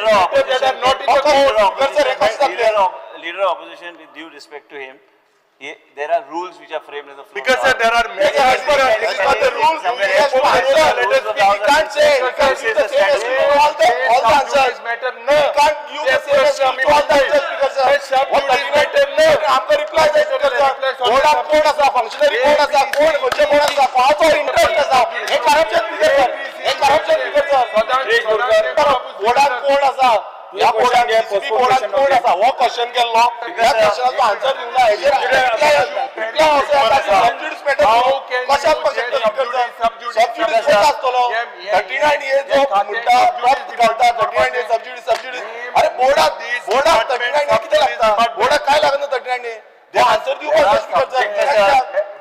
of matters that opposition are not in the leader of court. Speaker sir, हे कशें जातलें? Leader of opposition, with due respect to him, there are rules which are framed in the floor. Because sir, there are many. As per as per the rules, he has to answer. Let us He can't say, he can't This give is the the same statute. excuse to all the answers. Matter ना. He can't give the same excuse to all the answers, Speaker sir. Sub हो judice 39 matter ना. आमकां reply जाय speaker sir. Reply solve बोर्डात कोण आसा, functionary कोण आसा, कोण खंयचे कोण आसा, कोणाचो इंटरेस्ट आसा, हे करप्शन स्पीकर सर, हे करप्शन स्पीकर सर. बोर्डात कोण आसा, ह्या बोर्डात डीसीपी बोर्डात कोण आसा, हो क्वेश्चन केल्लो, ह्या क्वेश्चनाचो आन्सर दिवंक ना. हेजेर रिप्लाय असो येता की सब ज्युडिस मॅटर कशाक शकता स्पीकर सर? सब ज्युडिस कसो आसतलो? 39 ए जो म्हणटा तो घालता 39 A sub judice sub judice. अरे बोर्डात बोर्डात 39 ए कितें लागता? बोर्डाक काय लागना 39 ए? ते आन्सर दिवपाक speaker sir.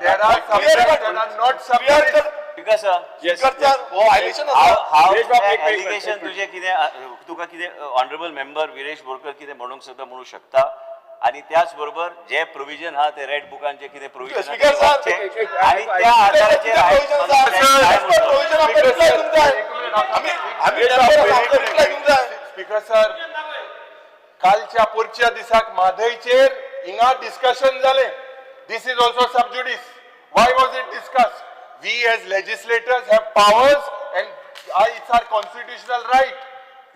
There are Clear subjects cut. that are not Clear subject. Cut. Because sir, speaker sir, हो व्हायलेशन हांव आसा. हांव विरेश बाब, एक मिनिट, एलिगेशन एक मिनिट. तुजें कितें तुका कितें ऑनरेबल मेंबर विरेश बोरकर कितें म्हणूंक सोदता म्हणूं शकता आणि त्याच बरोबर जे प्रोविजन आहा ते रेड बुकान जे कितें प्रोविजन स्पीकर सर, आणि त्या आधाराचेर प्रोविजन आसा. As per provision आमकां रिप्लाय दिवंक जाय. आमी आमी member आसा, आमकां रिप्लाय दिवंक जाय. स्पीकर सर, कालच्या पुरच्या दिसाक म्हादयचेर हिंगा डिस्कशन जालें. This is also sub judice. Why was it discuss? We as legislators have powers and it's our constitutional right.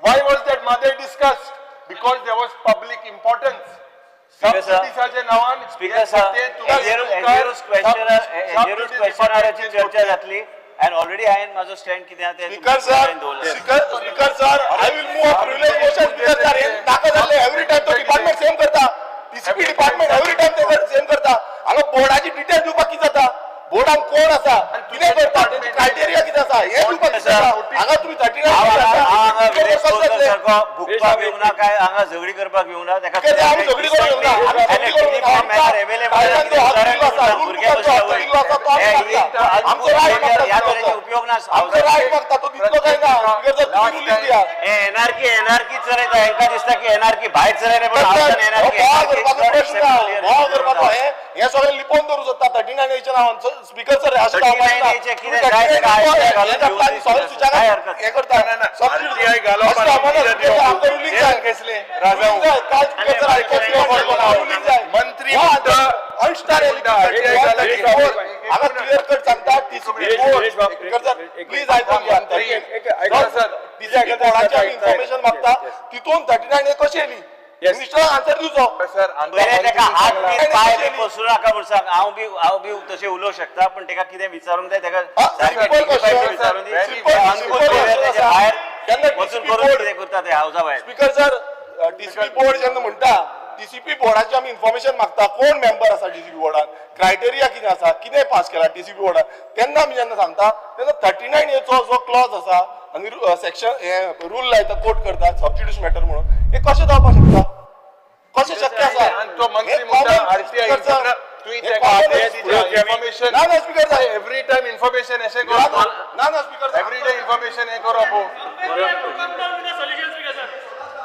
Why was that Mhadei discussed? Because there was public importance. Speaker sir, सबज्युडिसाच्या नावान speaker sir, हेजेरूच क्वेश्चनाराची चर्चा जातली and already हांवें म्हाजो stand कितें आहा तें speaker तुमच्या sir, फुड्यान दवरलां. Speaker speaker sir, I will move a privilege motion. Speaker sir, हे नाका जाल्लें. एवरी टायम तो डिपार्टमेंट सेम करता. डीसीपी डिपार्टमेंट एवरी टायम ते सेम करता. हांगा बोर्डाची डिटेल दिवपाक कितें जाता? बोर्डान कोण आसा, कितें करता, तेंची क्रायटेरिया कितें आसा, हें दिवपाक कितें जाता? हांगा तुमी थर्टी हांव हांगा हांव हांगा विरेश बोरकर नायन सारको भुकपाक येवंक ना काय हांगा झगडी करपाक येवंक ना ताका कित्याक आमी झगडी करूंक येवंक ना, आमी झगडी करूंक येवंक ना. कायद्यान जो हक्क दिल्लो आसा, रूल बुकान जो हक्क दिल्लो आसा तो आमी मागता. आमचो रायट मागता ह्या स्पीकर तरेचे सर. उपयोग ना. आमचो रायट मागता, तो दितलो काय ना? स्पीकर सर, तुमी रुलींग दिया. एनआरकी एनआरकी चलयता हेंकां दिसता की एनआरकी भायर चलयना पण हो हांगासान एनआरकी बोवाळ करपाचो प्रश्न ना. बोवाळ करपाचो हे हे सगळें लिपोवन दवरूं सोदता 39 एच्या नांवान. स्पीकर सर, अशें 39 जावपाक A चे कितें जाय तेका आयकून घालून घेवं सगळें काय हरकत? सुशेगाद हें करता. RTI घालप अशें जावपाक ना, स्पीकर सर, आमकां रुलींग जाय. घेतले राजा. रुलींग जाय. काल स्पीकर सर आयकून रुलींग जाय. मंत्री हो, म्हणटा, अनस्टार RTI घालप. हांगा क्लियर कट सांगता टीसीपी विरेश, बोर्ड. विरेश बाब, स्पीकर सर, एक- प्लीज आयकून घ्या. एक- सर, टीसीपी बोर्डाची आमी इन्फॉर्मेशन मागता, तितून 39 ए कशी येयली? Yes. मिनिस्टरान आन्सर दिवचो. सर, बरें तेका हात बी पांय बी आनी पसरू नाका म्हूण सांग. हांव बी तशें उलोवंक शकता पण तेका कितें विचारूंक जाय तेका हा, सारकें simple dignified question, विचारूं दी. simple, अनुकूल simple behaviour question तेच्या आसा. भायर केन्ना वचून DCP करून board- कितें करता ते हावजा भायर. स्पीकर सर, डीसीपी बोर्ड जेन्ना म्हणटा, डीसीपी बोर्डाची आमी इन्फॉर्मेशन मागता, कोण मेंबर आसा डीसीपी बोर्डान, क्रायटेरिया कितें आसा, कितें पास केला डीसीपी बोर्डान, तेन्ना आमी जेन्ना सांगता तेन्ना 39 एचो जो क्लॉज आसा आनी सेक्शन हे रूल लायता, कोट करता सब ज्युडिस मॅटर म्हणून, हे कशें जावपाक शकता? कशें शक्य आसा? आणि तो मंत्री हे म्हणटा common, RTI speaker sir, तुवें हे तेका common RTI speaker sir. Information ना ना स्पीकर साहेब, एव्हरी टायम इन्फॉर्मेशन अशें ना करप. ना ना स्पीकर साहेब, एव्हरी डे इन्फॉर्मेशन हें करप हो.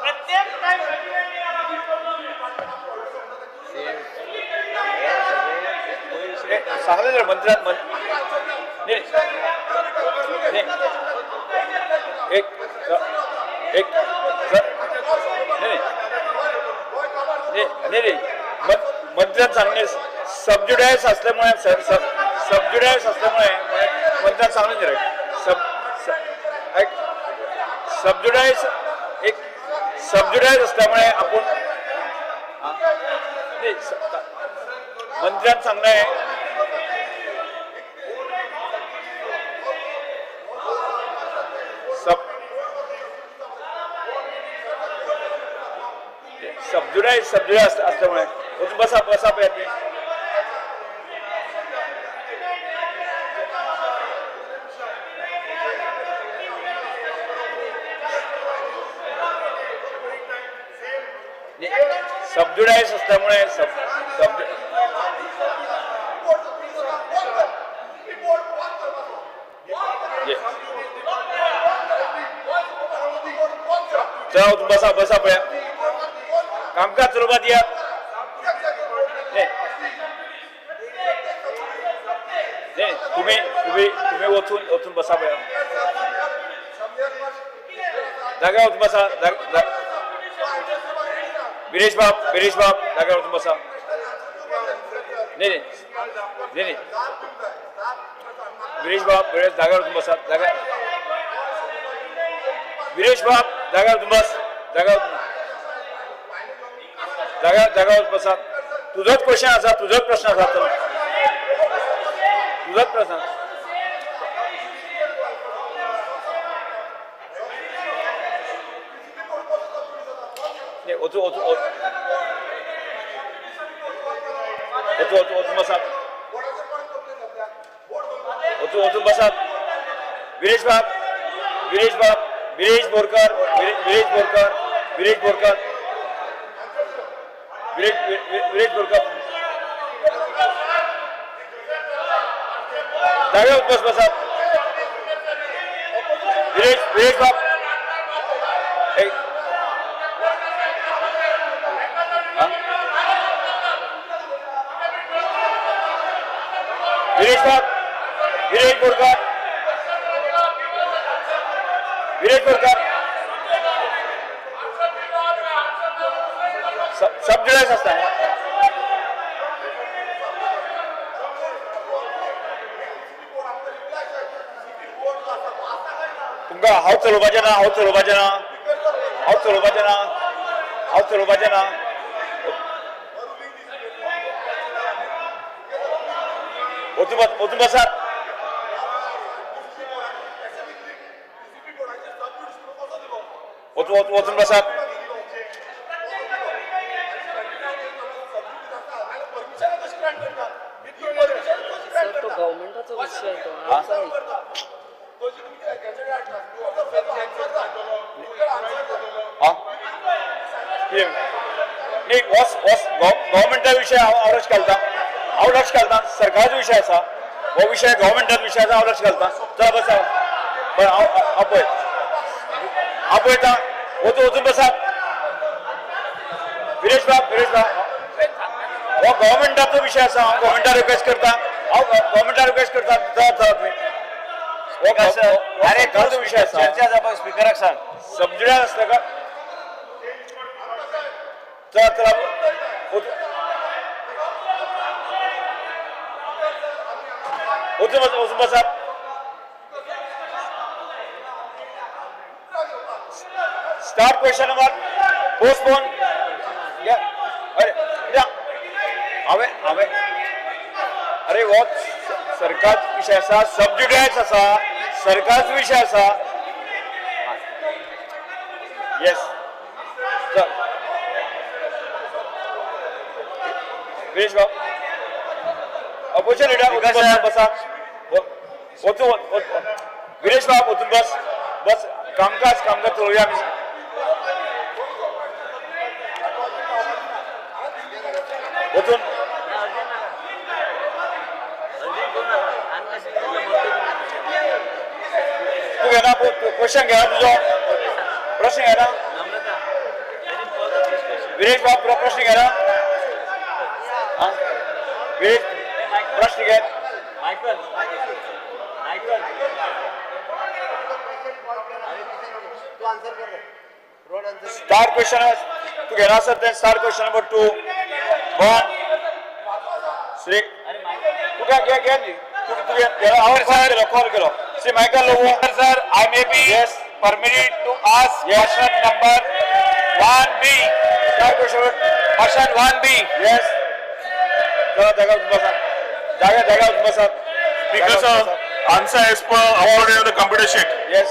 प्रत्येक टाइम सांगले जर मंत्र्यान नाही. नाही. एक एक नाही नाही नाही नाही मंत्र्यान सांगले सबज्युडायस असल्यामुळे सबज्युडायस असल्यामुळे मंत्र्यान सांगले जरा सब सब- ऐक सबज्युडायस एक सबज्युडायस असल्यामुळे आपण हा? नाही, मंत्र्यान सांगलंय सब सबज्युडायस सबज्युडायस असल्यामुळे वचून बसा बसा पळयात न्ही. सबज्युडायस असल्यामुळे सब सब चला वचून बसा बसा पळया कामकाज चलोवपाक दियात. नाही नाही, तुम्ही तुम्ही तुम्ही वचून वचून बसा पळया जाग्यार वचून बसा. विरेश बाब, विरेश बाब, जाग्यार वचून बसा. न्ही न्ही न्ही न्ही विरेश बाब, विरेश, जाग्यार वचून बसात. जाग्यार, विरेश बाब, जाग्यार वचून बस. जाग्यार, जाग्यार, जाग्यार वचून बसात. तुजोच क्वेश्चन आसा, तुजोच प्रश्न आसा तो. तुजोच प्रश्न आसा. न्ही, वचूं वचूं वचूं वचूं वचूं वचून बसात. वचून वचून बसात. विरेश बाब, विरेश बाब, विरेश बोरकर, विरेश बोरकर, विरेश बोरकर, विरेश, विरेश बोरकर, जाग्यार बस, बसात. विरेश, विरेश बाब, एक. हा? विरेश बाब, विरेश बोरकर, विरेश बोरकर, सब सब जुडिस आसता. तुमकां हांव चलोवपाचें ना, हांव चलोवपाचें ना, हांव चलोवपाचें ना, हांव चलोवपाचें ना. वचून बस, वचून बसात. वचून वचून वचून बसात. सर, तो गव्हर्मेंटाचो विशय तो आमचो न्ही. हा, कितें न्ही, हो हो गव्हर्मेंटा विशय. हांव हांव लक्ष घालता, हांव लक्ष घालता. सरकाराचो विशय आसा हो विशय, गव्हर्मेंटाचो विशय आसा. हांव लक्ष घालता. चला, बसा. बरें, हांव हांव पळय, हांव पळयता. वचून वचून बसात. विरेश बाब, विरेश बाब, हो गव्हर्मेंटाचो विशय आसा. हांव गव्हर्मेंटा रिक्वेस्ट करता, हांव गव्हर्मेंटा रिक्वेस्ट करता. चला, चला तुमी. हो अरे, सरकाराचो विशय आसा. चर्चा जावपाक स्पिकराक सांग. समजण्या आसता का? चला, चला, वचून वचून बस, वचून बसात. Start question number postpone. अरे हांवें हांवें अरे, हो सरकार विशय आसा, सब जुडिस आसा, सरकारचो विशय आसा. येस, चल विरेश बाब, अपोजिशन लिडर, वचून बसा, बसा. वचून विरेश बाब, वचून बस, बस. कामकाज, कामकाज चलोवया आमी. वचून. अर्जंट कोण आसा? आनी कशें तुमकां? तूं घेना क्वेश्चन? घेना तुजो प्रश्न घेना? Namrata, let him call the first question. Viresh बाब, तुला प्रश्न घेना? हा? विरेश, प्रश्न घे. Michael, Michael. तू आन्सर कर रे, रोड आन्सर. स्टार क्वेश्चन तू घेना आसत तें. Star question number two, one, Shri अरे मायकल. तू काय घे, घे न्ही. तू तू घे. हांव कॉल केलो, कॉल केलो Shri Michael Lobo. Sir, I may be Yes. permitted to ask Yes. question number 1B. Star question. Question 1B. Yes, चला, जागा बसा, जागा, जागा बसात. Speaker sir, answer as per uploaded on the computer sheet. Yes.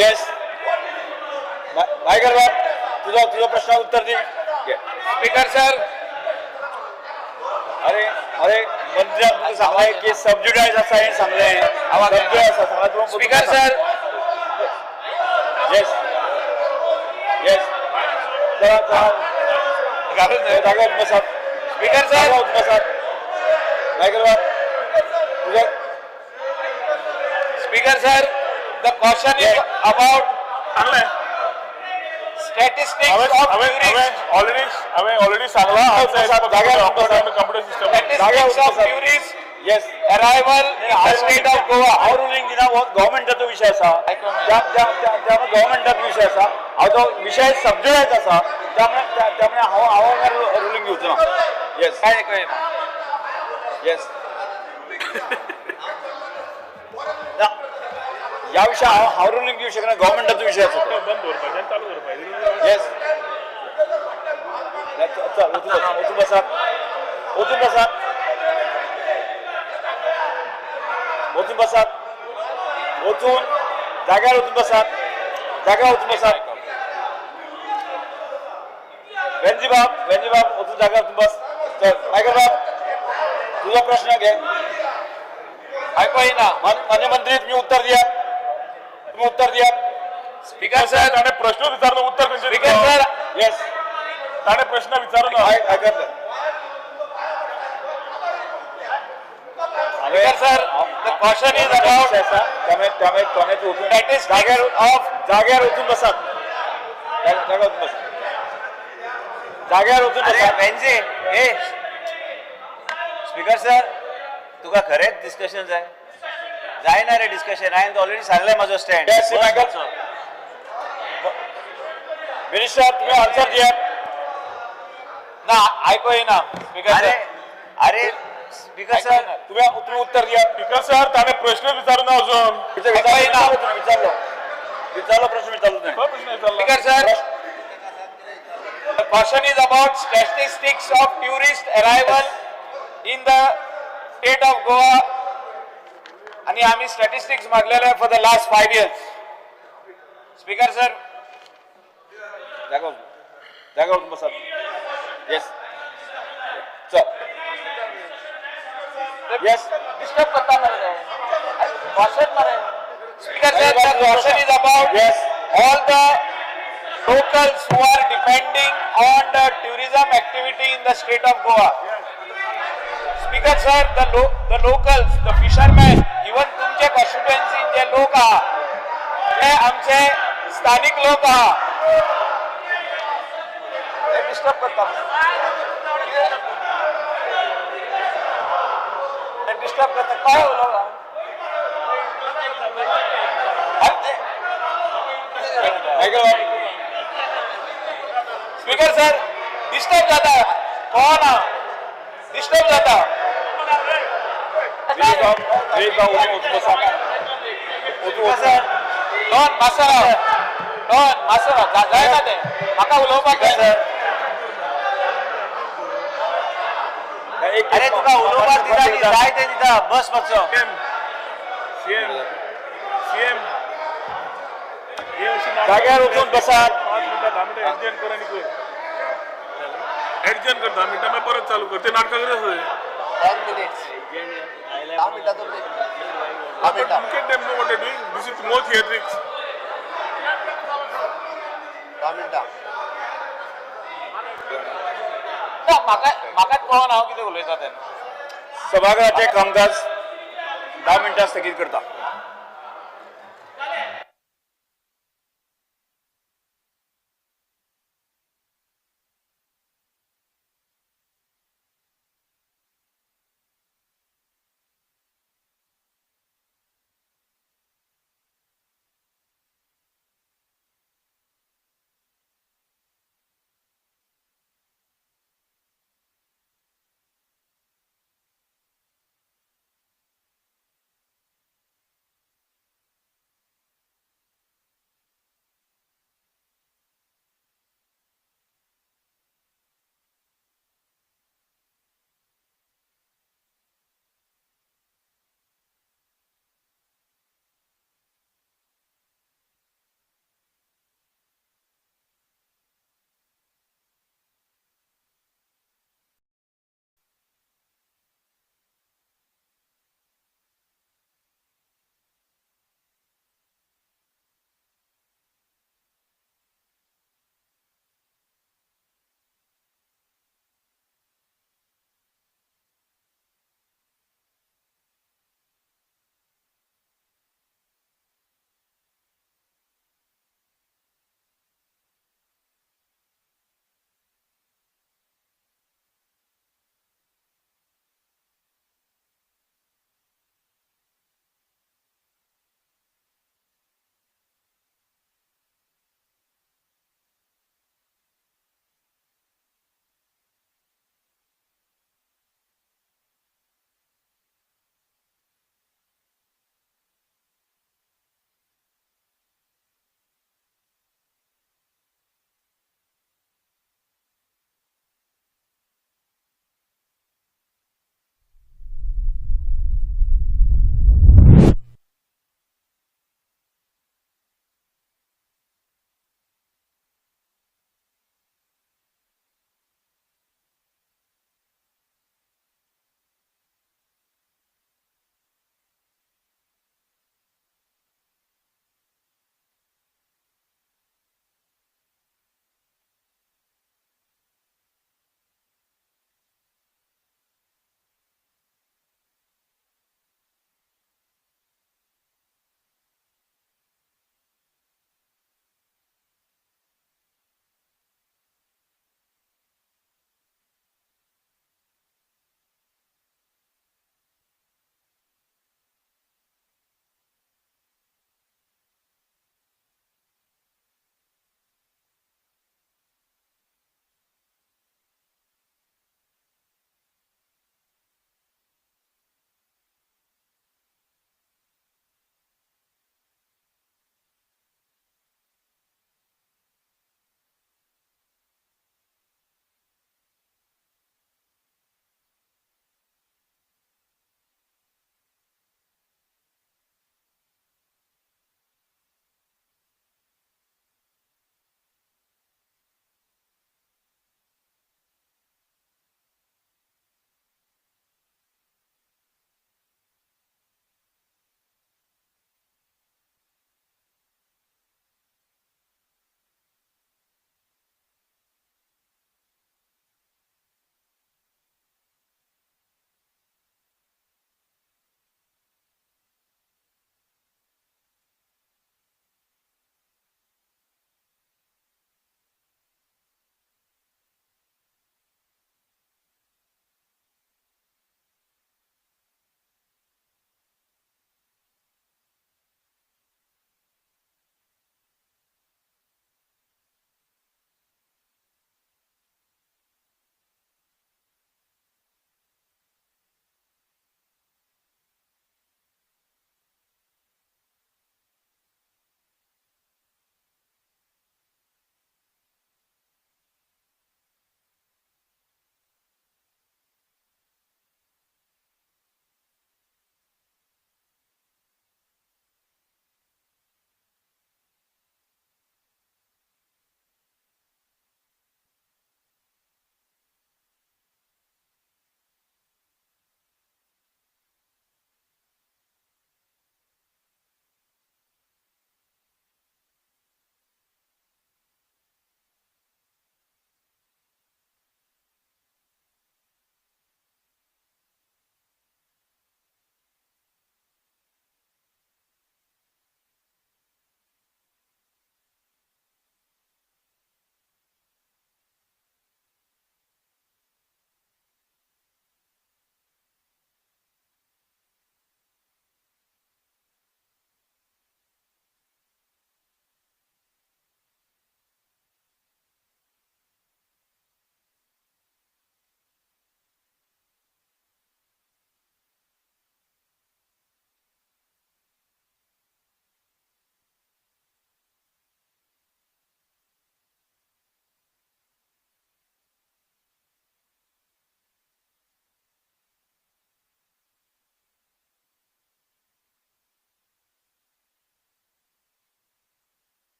Yes, Michael बाब, तुझा तुझा प्रश्न उत्तर दे. Speaker sir, अरे अरे, मंत्र्यान तुका सांगलें की सब जुडिस आसा हें सांगलें. सब जुडिस आसा सांगलें तुका. Speaker sir, yes yes, चला, चला, जागा बसात. Speaker sir, जागा बसात. मायकल बाब, तुझा. Speaker sir, the question is about सांगलें. Statistics हांवें of हांवें tourists. हांवें ऑलरेडी हांवें ऑलरेडी सांगलां, answer as per जाग्यार uploaded on the computer system. Statistics of tourists yes arrival in the state of Goa. हांव रुलींग दिना. हो गव्हर्मेंटाचो विशय आसा. त्यामुळे गव्हर्मेंटाचो विशय आसा, हांव तो विशय सबज्युडायज आसा, त्यामुळे त्यामुळे हांव हांव रुलींग घेवचो ना. येस. काय कळना. येस, ह्या विशया हांव हांव रुलींग दिवं शकना, गव्हर्मेंटाचो विशय आसा तो. बंद दवरपाचें आनी चालू करपाचें. येस, चल वचून बसा, वचून बसात, वचून बसात, वचून बसात, वचून जाग्यार वचून बसात, जाग्यार वचून बसात. वेंजी बाब, वेंजी बाब, वचून जाग्यार वचून बस. चल मायकल बाब, तुजो प्रश्न घे. आयको येना. मान्य मंत्री, तुम्ही उत्तर दियात, तुम्ही उत्तर दियात. स्पीकर सर, ताणें प्रश्न विचारलो, उत्तर खंयचें स्पीकर दितलो? सर, येस. ताणें प्रश्न विचारू ना. आयकत. Speaker sir, the question is about त्यामुळे त्यामुळे कोणाचे उठून Statistics जाग्यार ऑफ जाग्यार वचून बसात, जाग्यार वचून बसात, जाग्यार वचून अरे बसात. वेंझे, ए स्पीकर सर, तुका खरेंच डिस्कशन जाय? जायना रे डिस्कशन. हांवें ऑलरेडी सांगलें म्हाजो स्टँड. Yes, Michael. Minister, तुम्ही आन्सर दियात. ना आयको येना स्पीकर अरे सर. अरे स्पीकर सर, तुम्ही तुम्ही उत्तर दियात. स्पीकर सर, ताणें प्रश्न विचारू ना अजून. विचारलो, विचारलो, विचारलो, प्रश्न विचारलो नाही. तो प्रश्न विचारला. Speaker sir, the question is about statistics of tourist arrival in the state of Goa आणि आम्ही statistics मागलेले for the last 5 years. Speaker sir. जागा वचून, जागा वचून बसात. येस, चल, येस. डिस्टर्ब करता मरे, क्वेश्चन मरे. Speaker sir, the question is about Yes. all the locals who are depending on the tourism activity in the state of Goa. Speaker sir, the locals, the fishermen, even तुमचे constituency जे लोक आहा ते आमचे स्थानिक लोक आहा, ते डिस्टर्ब करता, ते डिस्टर्ब करता. काय उलोवप? अरे ते- मायकल बाब. स्पीकर सर, डिस्टर्ब जाता, कोण डिस्टर्ब जाता. विरेश बाब, विरेश बाब, वचून वचून बसा, वचून वचून. डॉन मातसो राव, डॉन मातसो राव. जायना तें, म्हाका उलोवपाक जाय. सर, एक अरे तुका उलोवपाक दिता नी, जाय ते दिता, बस मातसो. सीएम, सीएम, सीएम, हे अशी नाटकां. जाग्यार वचून बसात. 5 मिनटां, 10 मिनटां एडजन कर आनी कर, एडजन कर 10 मिनटां, मागीर परत चालू कर. ते नाटकां करीत आसता. 10 minutes. 10 मिनटाचो break. 10 मिनटां. Look at them, know what they're doing. This is more theatrics. 10 मिनटां. ना, म्हाका म्हाकाच कळना हांव कितें उलयता तें. सभागृहाचे कामकाज 10 मिनटां स्थगीत करता.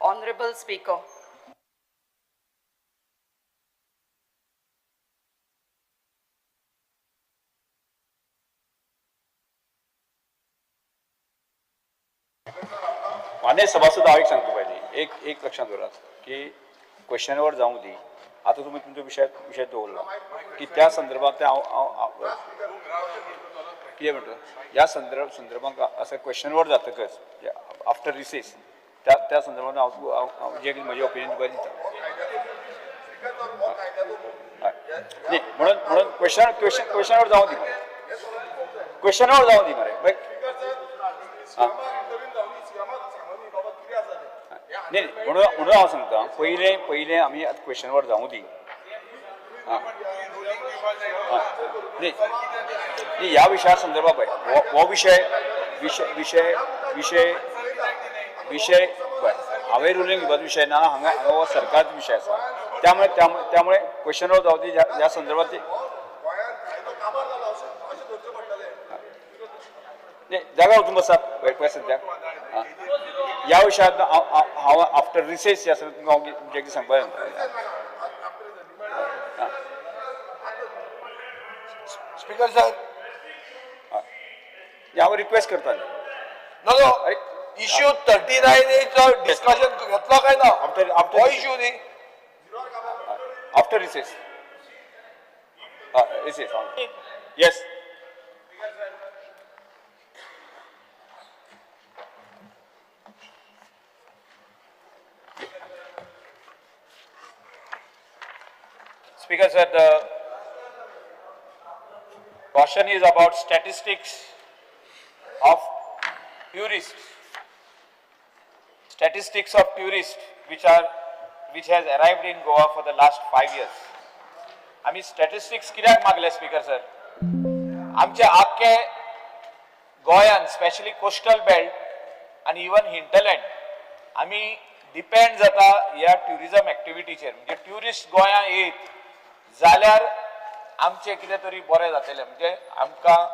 Honorable Speaker. मान्य सभासद, हांव एक सांगता, पयलीं एक एक लक्षांत दवरात की क्वेश्चनावर जावं दी. आतां तुमी तुमचो विशय दवरलो की त्या संदर्भात ते हांव हांव हांव- कितें म्हणटा, ह्या संदर्भात असं क्वेश्चनवर जातकच आफ्टर रिसेस त्या त्या संदर्भात हांव हांव हांव जें कितें म्हजें ओपिनियन तुका दिता. हय. न्ही, म्हणून म्हणून क्वेश्चन क्वेश्चन क्वेश्चनावर जावं दी मरे, क्वेश्चनावर जावं दी मरे. न्ही, म्हणून म्हणून हांव सांगता, पयलें पयलें आमी आतां क्वेश्चनवर जावं दी. आं, न्ही न्ही, ह्या विशया संदर्भात पळय, हो विशय विशय विशय विशय विशय पळय, हांवें रुलींग दिवपाचो विशय ना हांगा. हांगा हो सरकारचो विशय आसा. त्यामुळे त्यामुळे त्यामुळे क्वेश्चनवर जावं दी. ह्या संदर्भात ती न्ही, जाग्यार वचून बसात पळय पळय सद्याक. आं, ह्या विशयांत हांव हांव हांव आफ्टर रिसेस जे आसा तुमकां हांव जें कितें सांगपाक जाता. Speaker sir. हांव रिक्वेस्ट करता. नो नो, अरे. इश्यू 39Aचो डिस्कशन घेतलो काय ना? After हो इश्यू न्ही. After recess, recess, yes. Speaker sir, the question is about statistics of tourists. Statistics of tourists which has arrived in Goa for the last 5 years. आम्ही statistics कित्याक मागले speaker sir? आमच्या आख्खे गोंयान, स्पेशली कोस्टल बेल्ट आनी even hinterland, आमी depend जाता ह्या tourism एक्टिविटीचेर. म्हणजे ट्युरिस्ट गोंया येत जाल्यार आमचें कितें तरी बरें जातलें. म्हणजे आमकां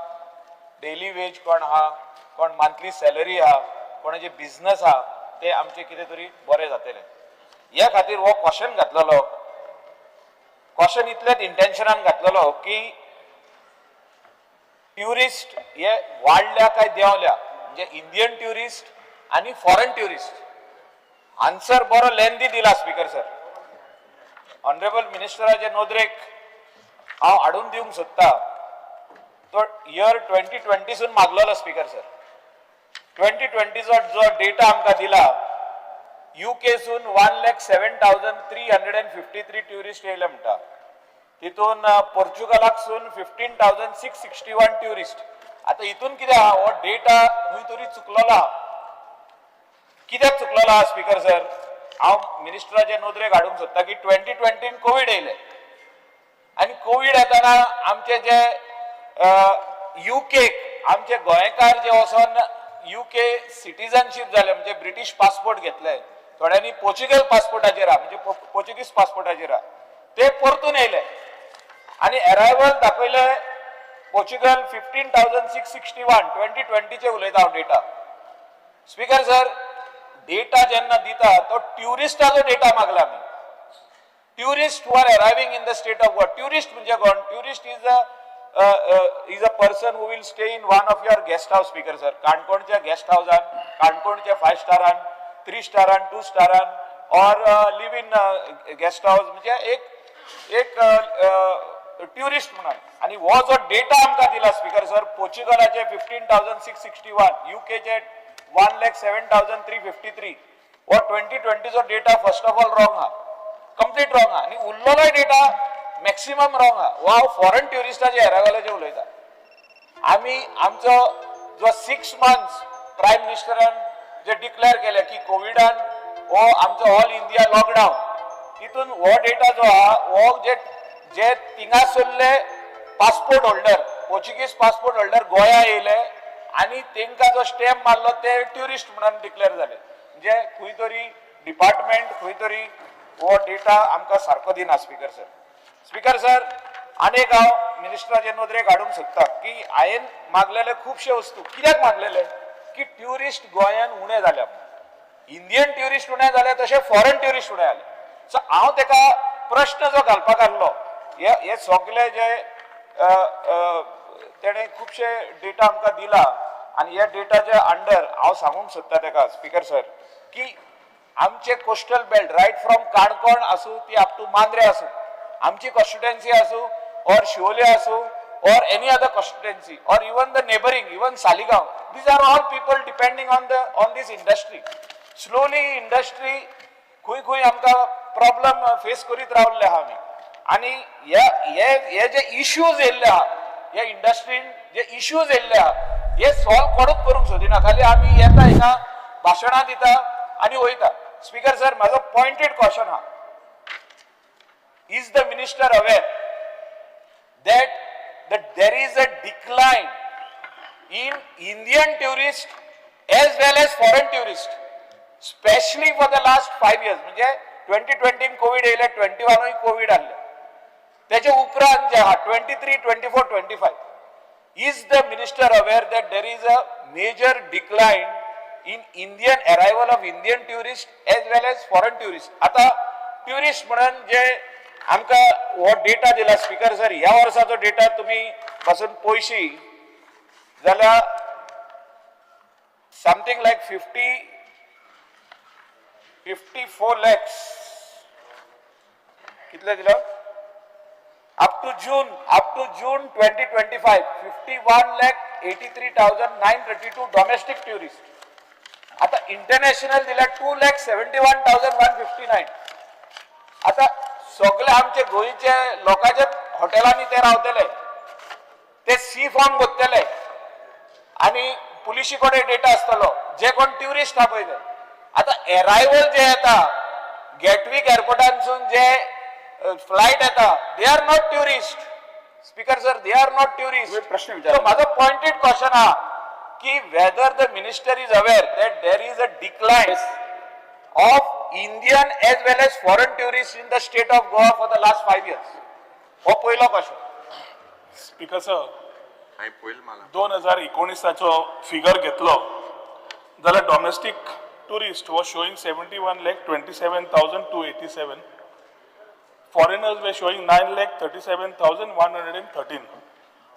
डेली वेज कोण आहा, कोण मंथली सॅलरी आहा, कोणाचे बिझनस आहा, ते आमचें कितें तरी बरें जातलें. ह्या खातीर हो क्वेश्चन घातलेलो. क्वेश्चन इतल्याच इंटेन्शनान घातलेलो की ट्युरिस्ट हे वाडल्या काय देंवल्या, म्हणजे इंडियन ट्युरिस्ट आनी फॉरेन ट्युरिस्ट. आन्सर बरो लेंदी दिला स्पीकर सर. ऑनरेबल मिनिस्टराचे नदरेक हांव हाडून दिवंक सोदता, तो इयर 2020सून मागलेलो. स्पीकर सर, 2020चो जो डेटा आमकां दिला, युकेसून 1,07,353 tourist येयले म्हणटा. तितून पोर्चुगलाकसून 15,661 tourist. आतां हितून कितें आहा, हो डेटा खंय तरी चुकलेलो आहा. कित्याक चुकलेलो आहा स्पीकर सर? हांव मिनिस्टराचे नदरेक हाडूंक सोदता की 2020न कोवीड येयले आनी कोवीड येताना आमचे जे युकेक आमचे गोंयकार जे वचोन युके सिटीजनशीप जाले, म्हणजे ब्रिटीश पासपोर्ट घेतले, थोड्यांनी पोर्चुगल पासपोर्टाचेर आहा, म्हणजे पोर्चुगीज पासपोर्टाचेर आहा, ते परतून येयले आनी एरायवल दाखयले पोर्चुगल 15,661. 2020चे उलयता हांव डेटा. स्पीकर सर, डेटा जेन्ना दिता तो ट्युरिस्टाचो डेटा मागला आमी, tourist who are arriving in the state of Goa. Tourist म्हणजे कोण? Tourist is a person who will stay in one of your guest house, Speaker sir. काणकोणच्या guest हाऊसान, काणकोणच्या five स्टारान, थ्री स्टारान, टू स्टारान, or live in guest house, म्हणजे एक एक ट्युरिस्ट म्हणून. आणि हो जो डेटा आमकां दिला स्पीकर सर, पोर्चुगलाचे 15,661, युकेचे 1,07,353, हो 2020चो data first of all wrong आहा, कंप्लीट रॉंग आहा. आनी उरलेलोय डेटा मॅक्सिमम रॉंग आहा. हो हांव फॉरेन ट्युरिस्टाचे एरायवलाचे उलयता. आमी आमचो जो 6 मंथ्स प्रायम मिनिस्टरान जे डिक्लेअर केले की कोविडान हो आमचो ऑल इंडिया लॉकडावन, तितून हो डेटा जो आहा, हो जे जे थिंगासरले passport holder, Portuguese passport holder गोंया येयले आनी तेंकां जो स्टॅम्प मारलो, ते ट्युरिस्ट म्हणून डिक्लेअर जाले. म्हणजे खंय तरी डिपार्टमेंट खंय तरी हो डेटा आमकां सारको दिना स्पीकर सर. स्पीकर सर, आनी एक हांव मिनिस्टराचे नदरेक हाडूंक सोदता की हांवें मागलेले खुबशे वस्तू कित्याक मागलेले की ट्युरिस्ट गोंयान उणे जाल्या. इंडियन ट्युरिस्ट उणे जाले तशें फॉरेन ट्युरिस्ट उणे जाले. सो हांव तेका प्रश्न जो घालपाक आहलो, हे हे सगळे जे तेणें खुबशे डेटा आमकां दिला आनी ह्या डेटाच्या अंडर हांव सांगूंक सोदता तेका, स्पिकर सर, की आमचे coastal belt right from Canacona आसूं ती अप टू मांद्रे आसूं, आमची कॉन्स्टिट्युएन्सी आसूं ऑर शिवोले आसूं or any other constituency or even the neighbouring, even Saligao, these are all people depending on this industry. Slowly industry खंय खंय आमकां प्रॉब्लम फेस करीत रावल्ले आहा आमी. आनी हे हे हे जे इश्यूज येयल्ले आहा, हे इंडस्ट्रीन जे इश्यूज येयल्ले आहा, हे सॉल्व कोणूच करूंक सोदिना. खाली आमी येता हिंगा, भाशणां दिता आनी वयता. स्पीकर सर, म्हाजो पॉयंटेड क्वेश्चन आहा, is the minister aware that there is a decline in Indian tourist as well as foreign tourist, especially for the last 5 years? म्हणजे 2020 कोविड येयले, 21 कोविड आहले, त्याच्या उपरांत जे आहा 23, 24, 25, is the minister aware that there is a major decline in Indian arrival of Indian tourist as well as foreign tourist? आता tourist म्हणून जे आमकां हो डेटा दिला, स्पीकर सर, ह्या वर्साचो डेटा तुमी पासून पळयशी जाल्यार something like 54 lakhs. कितले दिला? Up to June 2025, 51,83,932 domestic tourist. आता इंटरनॅशनल दिल्या 2,71,159. आता सगळे आमचे गोंयचे लोकांच्या हॉटेलांनी ते रावतले, ते सी फॉर्म घेतले आणि पुलिशी कडेन डेटा आसतलो, जे कोण ट्युरिस्ट आहा पळय ते. आता एरायवल जे येता, गेटवीक एअरपोर्टांसून जे फ्लायट येता, they are not tourist, Speaker sir, they are not tourist. तुम्ही प्रश्न विचारा. म्हाजो पॉयंटेड क्वेश्चन आहा की whether the minister is aware that there is a decline of Indian as well as foreign tourist in the state of Goa for the last 5 years. हो पयलो question. Speaker sir, 2019चो figure घेतलो जाल्यार domestic tourist was showing 71,27,287, foreigners were showing 9,37,113,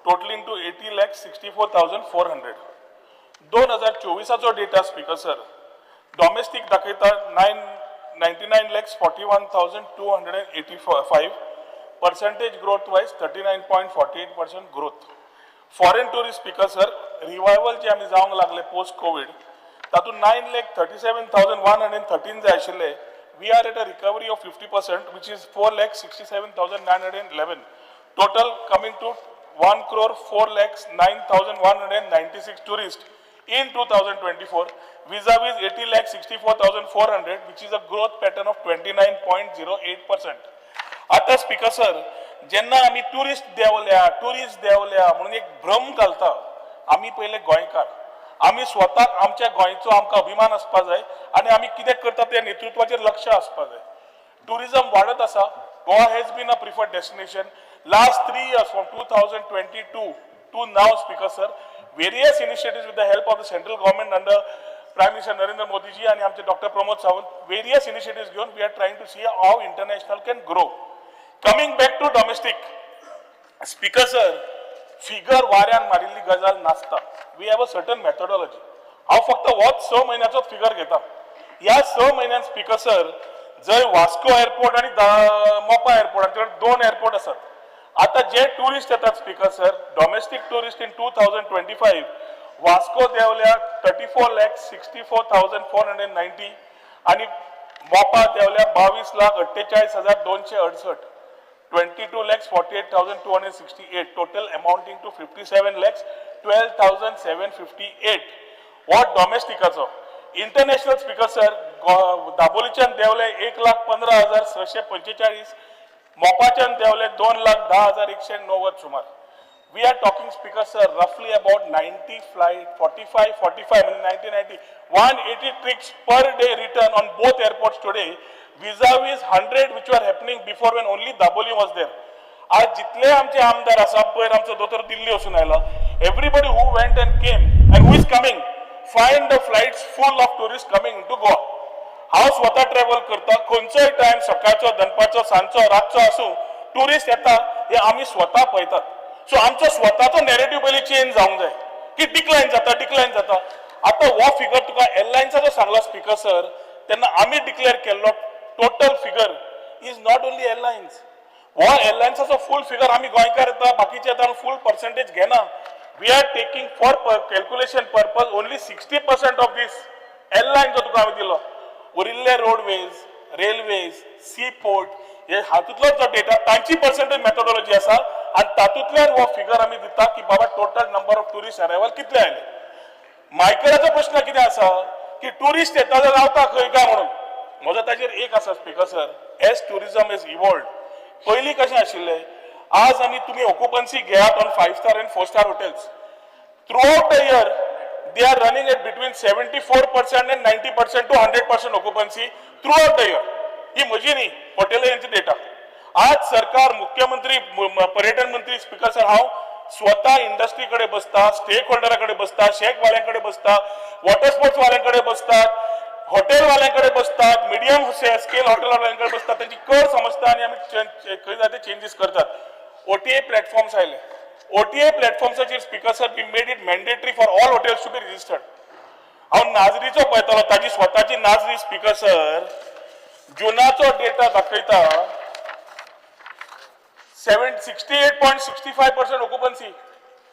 totaling to 80,64,400. 2024चो data, speaker sir, domestic दाखयता 99,41,285, percentage growth wise 39.48% growth. Foreign tourist, Speaker sir, revival जे आमी जावंक लागले post Covid, तातूंत 9,37,113 जे आशिल्ले, we are at a recovery of 50%, which is 4,67,911, total coming to 1 crore 4 lakhs 9,196 tourist in 2024 vis-a-vis 80,64,400, which is a growth pattern of 29.08%. आता speaker sir, जेन्ना आमी tourist देंवल्या, tourist देंवल्या म्हणून एक भ्रम घालता, आमी पयले गोंयकार, आमी स्वताक आमच्या गोंयचो आमकां अभिमान आसपा जाय आनी आमी कितें करता त्या नेतृत्वाचेर लक्ष आसपा जाय. टुरिझम वाडत आसा. Goa has been a preferred destination last 3 years, from 2022 to now, Speaker sir. Various initiatives with the help of the central government under Prime Minister Narendra Modi ji आणि आमचे doctor Pramod Sawant, various initiative घेऊन we are trying to see how international can grow. Coming back to domestic, Speaker sir, figure वाऱ्यान मारिल्ली गजाल नासता. We have a certain methodology. हांव फक्त होच 6 म्हयन्याचो फिगर घेता. ह्या 6 म्हयन्यान, स्पीकर सर, जंय वास्को एअरपोर्ट आनी मोपा एअरपोर्ट, आमचे कडेन दोन एअरपोर्ट आसात. आता जे ट्युरिस्ट येतात, Speaker sir, domestic tourist in 2025 Vasco देंवल्या 34,64,490 आणि Mopa देंवल्या 22,48,268, 22,48,268, total amounting to 57,12,758. What डॉमेस्टिकाचो. International, speaker sir, दाबोलीच्यान देंवले 1,15,645, मोपाच्यान देंवले 2,10,190 सुमार. We are talking, Speaker sir, roughly about 90 flight, 45, 45, 90, 90, 180 trips per day return on both airports today, vis-a-vis 100 which were happening before, when only Dabolim was there. आज जितले आमचे आमदार आसा, पयर आमचो दोतोर दिल्ली वचून आयलो, everybody who went and came and who is coming find the flights full of tourist coming to Goa. हांव स्वता ट्रॅव्हल करता, खंयचोय टायम, सकाळचो, दनपारचो, सांजचो, रातचो आसूं, ट्युरिस्ट येता हे आमी स्वता पळयतात. सो आमचो स्वताचो नॅरेटीव पयलीं चेंज जावंक जाय की डिक्लायन जाता, डिक्लायन जाता. आतां हो फिगर तुका एरलायन्साचो सांगला स्पीकर सर, तेन्ना आमी डिक्लेअर केल्लो total figure is not only airlines. हो एरलायन्साचो फूल फिगर आमी गोंयकार येता, बाकीचे येता, फूल पर्सेंटेज घेना. We are taking for calculation purpose only 60% of this airline जो तुका हांवें दिलो. उरिल्ले रोडवेज, रेल्वेज, सी पोर्ट हे हातूंतलो जो डेटा, तांची पर्सेंटेज मेथोडॉलॉजी आसा आनी तातूंतल्यान हो फिगर आमी दिता की बाबा total number of tourist arrival कितले आयले. मायकलाचो प्रश्न कितें आसा की ट्युरिस्ट येता जाल्यार रावता खंय काय म्हणून. म्हजो ताजेर एक आसा speaker sir, as tourism is evolved, पयलीं कशें आशिल्लें, आज आमी तुमी ऑक्युपन्सी घेयात on 5 star and 4 star hotels, throughout the year they are running at between 74% and 90% to 100% occupancy throughout the year. ही म्हजी न्ही, हॉटेल डेटा. आज सरकार, मुख्यमंत्री, पर्यटन मंत्री, स्पीकर सर, हांव स्वता इंडस्ट्री कडेन बसता, स्टेक होल्डरा कडेन बसता, शेक वाल्यां कडेन बसता, वॉटर स्पोर्ट्स वाल्यां कडेन बसतात, हॉटेल वाल्यां कडेन बसतात, मिडियम स्केल हॉटेल वाल्यां कडेन बसतात, तांची कर समजता आनी आमी खंय जाय ते चेंजीस करतात. ओटीए प्लॅटफॉर्म्स आयले. ओटीए प्लॅटफॉर्म्साचेर speaker sir, we made it mandatory for all hotels to be registered. हांव नाजरीचो पळयतालो, ताजी स्वताची नाजरी स्पीकर सर, जुनाचो डेटा दाखयता 68.65% occupancy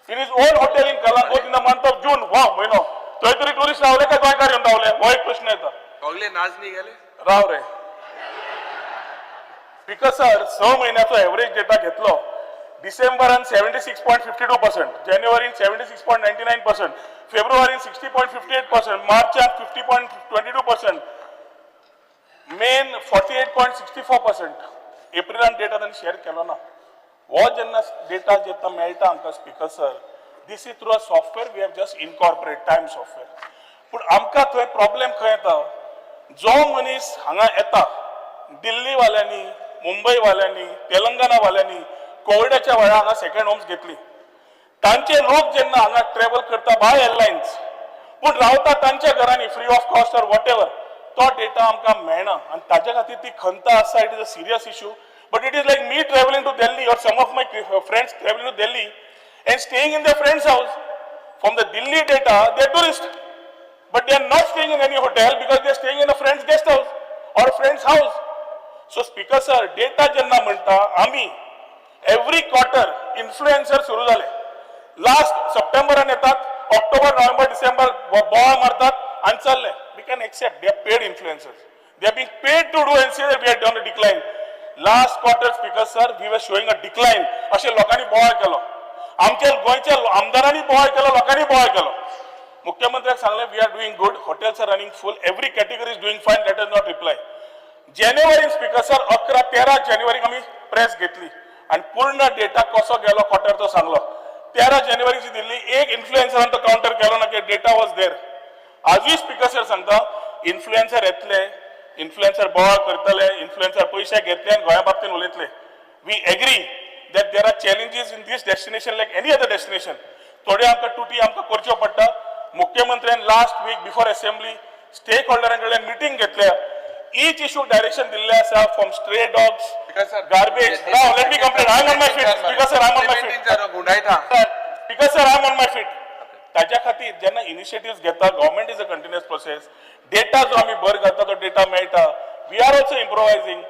in his own hotel in Calangute in the month of June. वा म्हयनो थंय तरी ट्युरिस्ट रावले काय गोंयकार येवन रावले, हो एक प्रश्न येता. सगळे नाजनी गेले. राव रे स्पीकर सर, 6 म्हयन्याचो एवरेज डेटा घेतलो, डिसेंबरान 76.52%, जानेवारीन 76.99%, फेब्रुवारीन 60.58%, मार्चान 50.22%, मेन 48.64%. एप्रिलान डेटा तांणी शेअर केलो ना. हो जेन्ना डेटा जेन्ना मेळटा आमकां speaker sir, this is through a software we have just incorporate time software. पूण आमकां थंय प्रॉब्लेम खंय येता, जो मनीस हांगा येता, दिल्लीवाल्यांनी, मुंबईवाल्यांनी, तेलंगणावाल्यांनी कोविडाच्या वेळार हांगा सेकंड होम्स घेतली. तांचे लोक जेन्ना हांगा ट्रॅव्हल करता बाय एअरलायन्स, पूण रावता तांच्या घरांनी free of cost or whatever, तो डेटा आमकां मेळना आनी ताच्या खातीर ती खंत आसा. It is a serious issue, but it is like me travelling to Delhi or some of my friends travelling to Delhi and staying in the friend's house. From the Delhi data they are tourist, but they are not staying in any hotel because they are staying in a friend's guest house or a friend's house. So speaker sir, data जेन्ना म्हणटा आमी every quarter influencer सुरू जाले. Last सप्टेंबरान येतात, ऑक्टोबर, नोव्हेंबर, डिसेंबर बोवाळ मारतात आनी चल्ले. We can accept they are paid influencers, they are being paid to do and say we are done a decline. Last quarter speaker sir, we were showing a decline अशें लोकांनी बोवाळ केलो. आमच्या गोंयच्या आमदारांनी बोवाळ केलो, लोकांनी बोवाळ केलो. मुख्यमंत्र्याक सांगलें we are doing good, hotels are running full, every category is doing fine, let us not reply. जानेवारीन speaker sir, 11-13 जानेवारीक आमी प्रेस घेतली आनी पूर्ण डेटा कसो गेलो क्वॉर्टर तो सांगलो. 13 जानेवारीची दिल्ली, एक इन्फ्लुएन्सरान तो काउंटर केलो ना की डेटा वॉज there. आजूय स्पीकर सर सांगता, इन्फ्लुएन्सर येतले, इन्फ्लुएन्सर बोवाळ करतले, इन्फ्लुएन्सर पयशे घेतले आनी गोंया बाबतीन उलयतले. We agree that there are challenges in this destination like any other destination. थोड्यो आमकां तुटी आमकां करच्यो पडटा. मुख्यमंत्र्यान last week before assembly stake होल्डरां कडल्यान मिटींग घेतल्या, इच इशू डायरेक्शन दिल्लें आसा, from stray dogs, garbage. Now let me complete, I am on my feet speaker sir, I am on my feet. गुंडायता. Speaker sir, I am on my feet. ताज्या खातीर जेन्ना initiative घेता, government is a continuous process. Data जो आमी भर घालता तो data मेळटा. We are also improvising,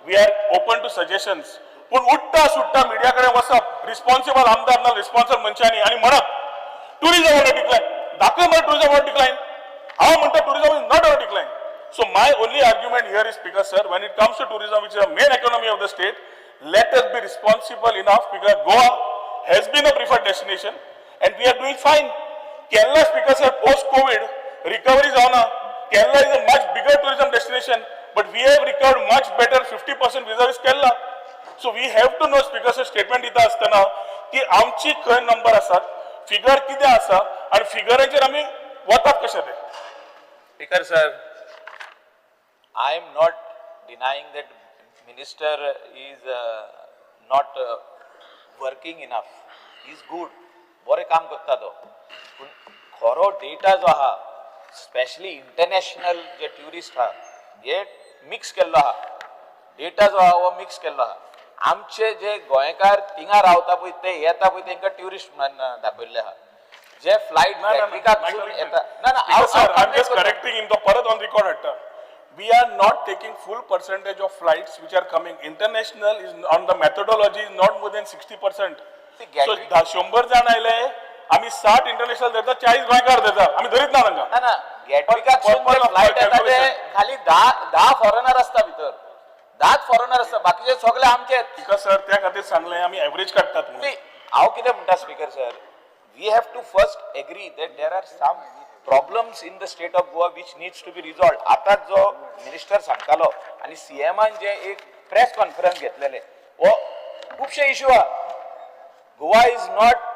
we are open to suggestions. पूण उठ्ठा सुट्टा मिडिया कडेन वचप, रिस्पॉन्सिबल आमदार ना रिस्पॉन्सिबल मनशांनी आनी म्हणप टुरिझम ऑन डिक्लायन, दाखय मरे टुरिझम ऑन डिक्लायन. हांव म्हणटा tourism is not on decline. So my only argument here is, speaker sir, when it comes to tourism, which is the main economy of the state, let us be responsible enough because Goa has been a preferred destination and we are doing fine. Kerala, speaker sir, post-COVID recovery जावना. Kerala is a much bigger tourism destination, but we have recovered much better, 50% vis-a-vis Kerala. So we have to know, speaker sir, statement दिता आसतना की आमची खंय number आसात, figure कितें आसा आनी फिगराचेर आमी वतात कशे ते. Speaker sir, I am not denying that minister is not working enough. He is good. बरें काम करता तो. पूण खरो डेटा जो आहा, स्पेशली इंटरनॅशनल जे ट्युरिस्ट आहा, हे मिक्स केल्लो आहा डेटा जो आहा हो मिक्स केल्लो आहा. आमचे जे गोंयकार थिंगा रावता पळय ते येता पळय तेंकां ट्युरिस्ट म्हणून दाखयल्ले आहा. जे फ्लायट ना, ना, ना, गॅटविकाक येता ना ना Because sir, I'm just correcting him, तो परत on record हाडटा. We are not taking full percentage of flights which are coming. International is on the methodology is not more than 60%. See, So Gatwick- 100 जाण आयले, आमी 60 international धरता, 40 गोंयकार धरता, आमी धरीत ना तांकां. ना ना गॅटविकाक Purpose of flight येता ते calculation. खाली 10 फॉरेनर आसता भितर, 10 फॉरेनर आसता, बाकीचे सगळे आमचेच. Because sir, त्या खातीर सांगलें आमी एवरेज काडटात म्हणून. See, हांव कितें म्हणटा speaker sir, we have to first agree that there are some problems in the state of Goa which needs to be resolve. आतां जो मिनिस्टर सांगतालो आनी सीएमान जे एक प्रेस कॉन्फरन्स घेतलेले, हो खुबशे इश्यू आहा. Goa is not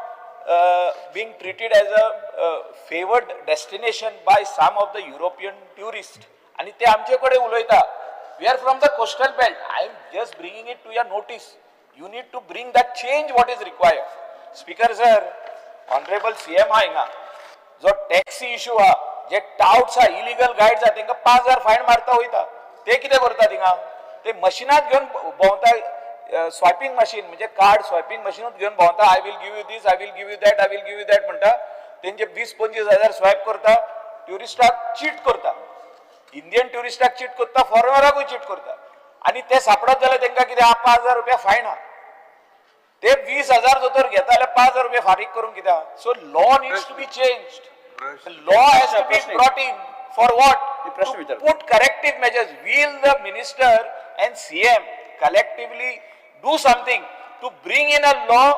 being treated as a favoured destination by some of the European tourist आनी ते आमचे कडेन उलयता. We are from the coastal belt. I am just bringing it to your notice. You need to bring that change what is required. Speaker sir, honourable CM आहा हिंगा, जो taxi issue आहा, जे touts आहा, इलिगल गायड्स आहा, तेंकां 5,000 fine मारता वयता. ते कितें करता थिंगा, ते मशिनात घेवन भोंवता, स्वायपिंग मशीन म्हणजे कार्ड स्वायपिंग मशीनूच घेवन भोंवता. I will give you this, I will give you that, I will give you that म्हणटा. तेंचे 20-25 हजार स्वायप करता, ट्युरिस्टाक चीट करता, इंडियन ट्युरिस्टाक चीट करता, फॉरेनराकूय चीट करता. आनी ते सापडत जाल्यार तेंकां कितें आहा, 5,000 रुपया फायन आहा. ते 20,000 दोतोर घेता जाल्यार 5,000 रुपया फारीक करूंक कित्याक? So law needs to be changed. Law has to be brought in for what? प्रश्न विचार. Put corrective measures. Will the minister and CM collectively do something to bring in a law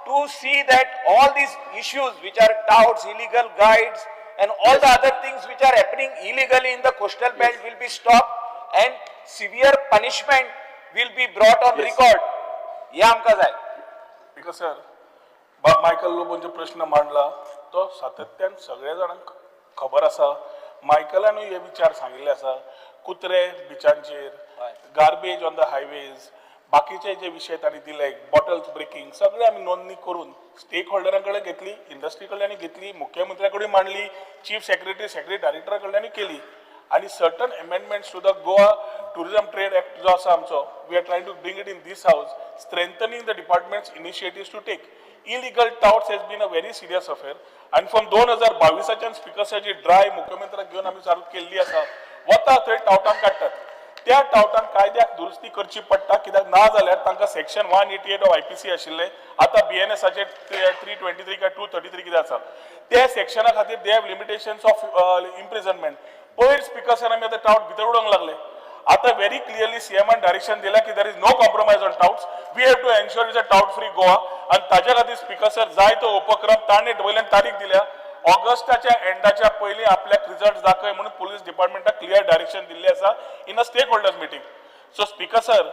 to see that all these issues which are touts, illegal guides and all the other things which are happening illegally in the coastal belt will be stopped and severe punishment will be brought on record. हे आमकां जाय. Because sir, बाब Michael लोबोन जो प्रश्न मांडला तो सातत्यान सगळ्या जाणांक खबर आसा. मायकलानूय हे विचार सांगिल्ले आसा, कुत्रे बिचांचेर, गार्बेज ऑन the highways, बाकीचे जे विशय तांणी दिले, बॉटल्स ब्रेकिंग, सगळे आमी नोंदणी करून स्टेक होल्डरां कडेन घेतली, इंडस्ट्री कडल्यान घेतली, मुख्यमंत्र्या कडेन मांडली, चीफ सेक्रेटरी, सेक्रेटरी डायरेक्टरा कडल्यान केली. आनी certain amendments to the Goa tourism trade act जो आसा आमचो, we are trying to bring it in this house, strengthening the department's initiatives to take. Illegal touts has been a very serious affair आनी from 2022च्यान स्पिकर्साची dry मुख्यमंत्र्याक घेवन आमी चालू केल्ली आसा. वता थंय टावटांक काडटात, त्या टावटांक कायद्याक दुरुस्ती करची पडटा, कित्याक ना जाल्यार तांकां section 188 of IPC आशिल्ले, आतां बीएनएसाचे 323 काय 233 कितें आसा, त्या सेक्शना खातीर they have limitations of imprisonment. पयर स्पिकर सर आमी आतां टावट भितर उडोवंक लागले. आतां व्हेरी क्लियरली सीएमान डायरेक्शन दिला की there is no compromise on touts, we have to ensure is a tout free Goa. आनी ताज्या खातीर स्पिकर सर जाय तो उपक्रम ताणें वयल्यान तारीख दिल्या, ऑगस्टाच्या एंडाच्या पयलीं आपल्याक रिजल्ट दाखय म्हणून पुलीस डिपार्टमेंटाक क्लियर डायरेक्शन दिल्लें आसा in a stakeholders meeting. So speaker sir,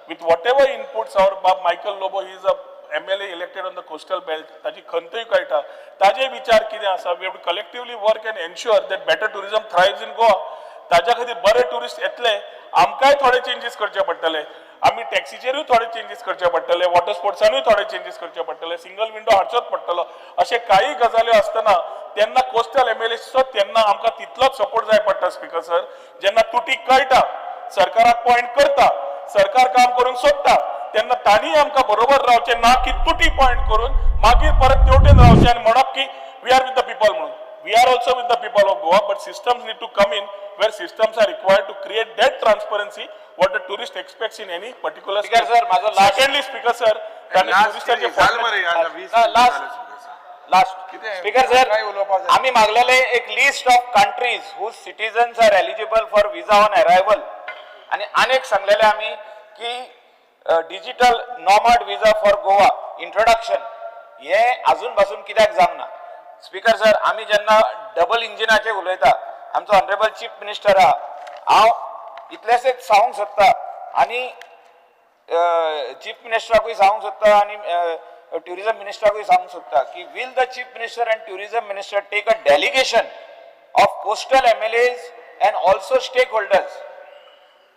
with whatever inputs our बाब Michael Lobo, he is a MLA elected on the coastal belt, ताजी खंतूय कळटा, ताजे विचार कितें आसा, we have to collectively work and ensure that better tourism thrives in Goa. ताज्या खातीर बरे ट्युरिस्ट येतले, आमकांय थोडे चेंजीस करचे पडटले, आमी टॅक्सीचेरूय थोडे चेंजीस करचे पडटले, वॉटर स्पोर्ट्सानूय थोडे चेंजीस करचे पडटले, सिंगल विंडो हाडचोच पडटलो. अशे काही गजाल्यो आसतना तेन्ना कोस्टल एमएलएचो तेन्ना आमकां तितलोच सपोर्ट जाय पडटा स्पिकर सर. जेन्ना तुटी कळटा, सरकाराक पॉयंट करता, सरकार काम करूंक सोदता, तेन्ना तांणी आमकां बरोबर रावचें, ना की तुटी पॉयंट करून मागीर परत तेवटेन रावचें आनी म्हणप की we are with the people म्हणून. We are also with the people of Goa, but systems need to come in where systems are required to create that transparency what the tourist expects in any particular. Speaker sir, माझो last- secondly speaker sir, तांणी टुरिस्टाचे झालं मरे आता 20 last. झालं speaker sir. Last कितें? Speaker sir, काय उलोवपाक जाय? आमी मागलेले एक list of countries whose citizens are eligible for visa on arrival आनी आनेक सांगलेले आमी की digital nomad visa for Goa introduction हे अजून पासून कित्याक जावंक ना. स्पीकर सर, आमी जेन्ना डबल इंजिनाचे उलयता, आमचो ऑनरेबल चीफ मिनिस्टर आहा, हांव इतलेंच एक सांगूंक सोदता आनी चीफ मिनिस्टराकूय सांगूंक सोदता आनी ट्युरिजम मिनिस्टराकूय सांगूंक सोदता की will the chief minister and tourism minister take a delegation of coastal MLAs and also stakeholders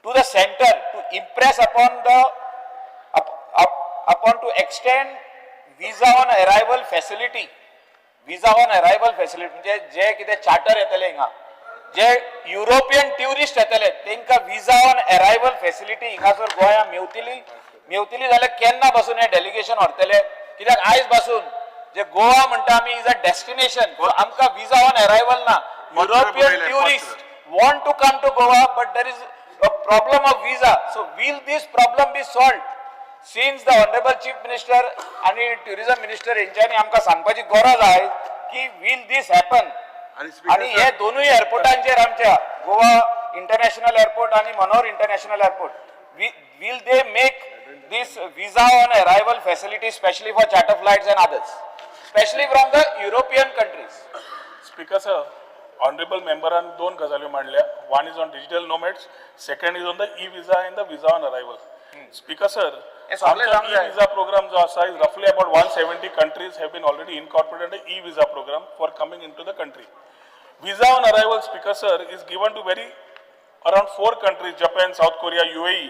to the centre to impress upon the upon to extend visa on arrival facility. Visa on arrival facility म्हणजे जे कितें charter येतले हिंगा जे European tourist येतले तेंकां visa on arrival facility हिंगासर गोंया मेवतली मेवतली जाल्यार केन्ना पासून हे डेलिगेशन व्हरतले? कित्याक आयज पासून जे गोवा म्हणटा आमी is a destination, आमकां विजा ऑन अरायवल ना. युरोपियन बरयलें, पत्र. Tourist want to come to Goa, but there is a problem of visa. So will this problem be solved? Since the Honorable Chief Minister आणि Tourism Minister हेंच्यांनी आमकां सांगपाची गरज आहे की will this happen? आणि Speaker आणि sir- हे दोनूय एअरपोर्टांचेर आमच्या गोवा इंटरनॅशनल एअरपोर्ट आणि Manohar international airport, will they make this visa on arrival facility specially for charter flights and others, specially from the European countries? Speaker sir, honourable मेंबरान दोन गजाल्यो मांडल्या. One is on digital nomads, second is on the e visa and the visa on arrival. Speaker sir, हे सगळें जावंक E जाय. Visa programme जो आसा is roughly about 170 countries have been already incorporated e visa program for coming into the country. Visa on arrival, Speaker sir, is given to very around four countries: Japan, South Korea, UAE.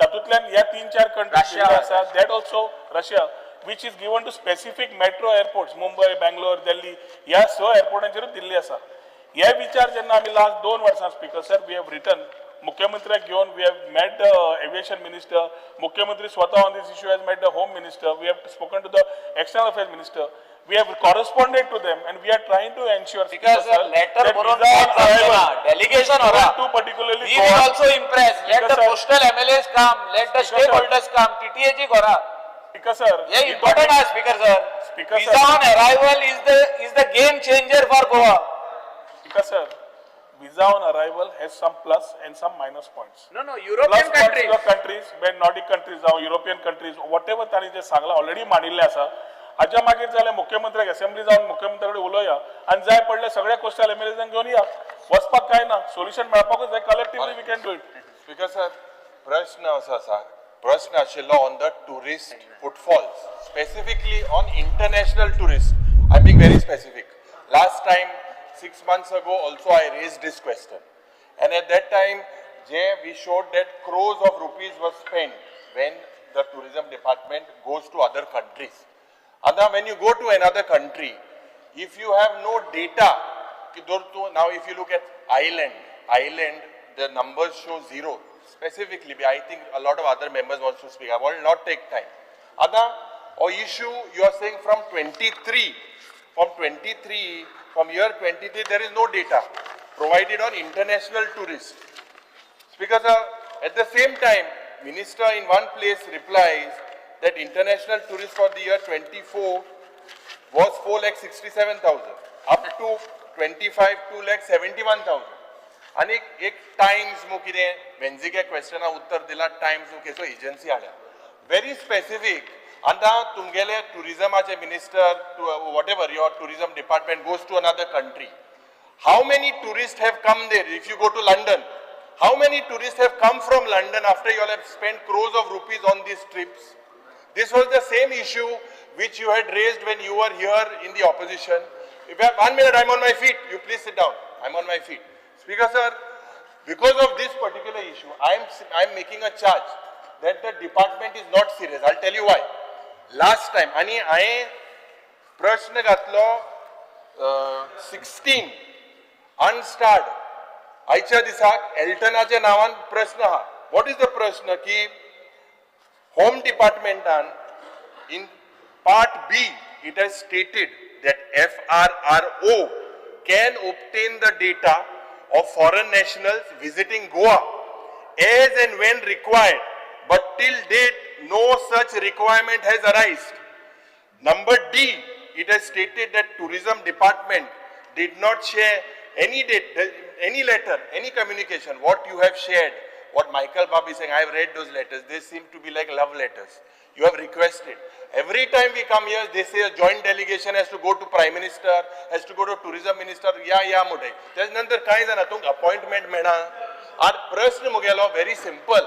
तातूंतल्यान ह्या तीन चार countries Russia. आसा, that also Russia, which is given to specific metro airports, Mumbai, Bangalore, Delhi, ह्या स एअरपोर्टांचेरूच दिल्ली आसा. हे विचार जेन्ना आमी लास्ट 2 वर्सां, Speaker sir, we have written मुख्यमंत्र्याक घेवन, we have met the aviation minister, मुख्यमंत्री स्वता on this issue has met the home minister, we have spoken to the external affairs minister, we have corresponded to them and we are trying to ensure Because letter बरोवन कांयच जावचें ना, delegation व्हरा. To particularly We will also impress. Let the Speaker, sir. coastal MLAs come. Let the Speaker, sir. Stakeholders come. TTA ची करा. Speaker sir, हे important आहे speaker sir. Speaker, Visa sir. On arrival is the game changer for Goa. Speaker sir, visa on arrival has some plus and some minus points. No, Plus European points countries. To countries, when Nordic countries जावं European countries, what ever तांणी जें सांगलां already मांडिल्लें आसा. हाज्या मागीर जाल्यार मुख्यमंत्र्याक assembly जावन मुख्यमंत्र्या कडेन उलोवया आनी जाय पडल्यार सगळ्या कोस्टल एमएलएजांक घेवन या. वचपाक कांय ना, सोल्युशन मेळपाकूच जाय, collectively we can do it. Speaker sir, प्रश्न असो आसा, प्रश्न आशिल्लो on the tourist footfalls, specifically on international tourist. I being very specific. Last time, 6 months ago also, I raised this question and at that time J we showed that crores of rupees was spent when the tourism department goes to other countries. आतां when you go to another country, if you have no data, की जर तूं, now if you look at island, island the numbers show zero. Specifically, I think a lot of other members wants to speak. I will not take time. आतां हो issue you are saying from 23, from 23, from year 23 there is no data provided on international tourists. Speaker sir, at the same time, minister in one place replies that international tourists for the year 24 was 4,67,000, up to 25, 2,71,000. आनी एक Times मु कितें वेन्झिके क्वेश्चना उत्तर दिला, Times न्हू खंयचो agency हाडल्या very specific. आतां तुमगेले टुरिजमाचे minister, whatever, your tourism department goes to another country, how many tourists have come there? If you go to London, how many tourists have come from London after you all have spent crores of rupees on these trips? This was the same issue which you had raised when you were here in the opposition. If you have one minute, I'm on my feet. You please sit down. I'm on my feet. Speaker sir, because of this particular issue, I'm making a charge that the department is not serious. I'll tell you why. Last time, आणि हांवें प्रश्न घातलो 16 unstarred. आयच्या दिसाक एल्टनाच्या नांवान प्रश्न आहा. What is the प्रश्न की home डिपार्टमेंटान in part B it has stated that FRRO can obtain the data of foreign nationals visiting Goa as and when required, but till date no such requirement has arised. Number D, it has stated that tourism department did not share any date, any letter, any communication. What you have shared, what Michael Bab is saying, I have read those letters. They seem to be like love letters. You have requested. Every time we come here, they say a joint delegation has to go to Prime Minister, has to go to Tourism Minister. या मुटे त्याच्या नंतर काय जाणा तुमकां appointment मेळना. आनी प्रश्न मुगेलो very simple.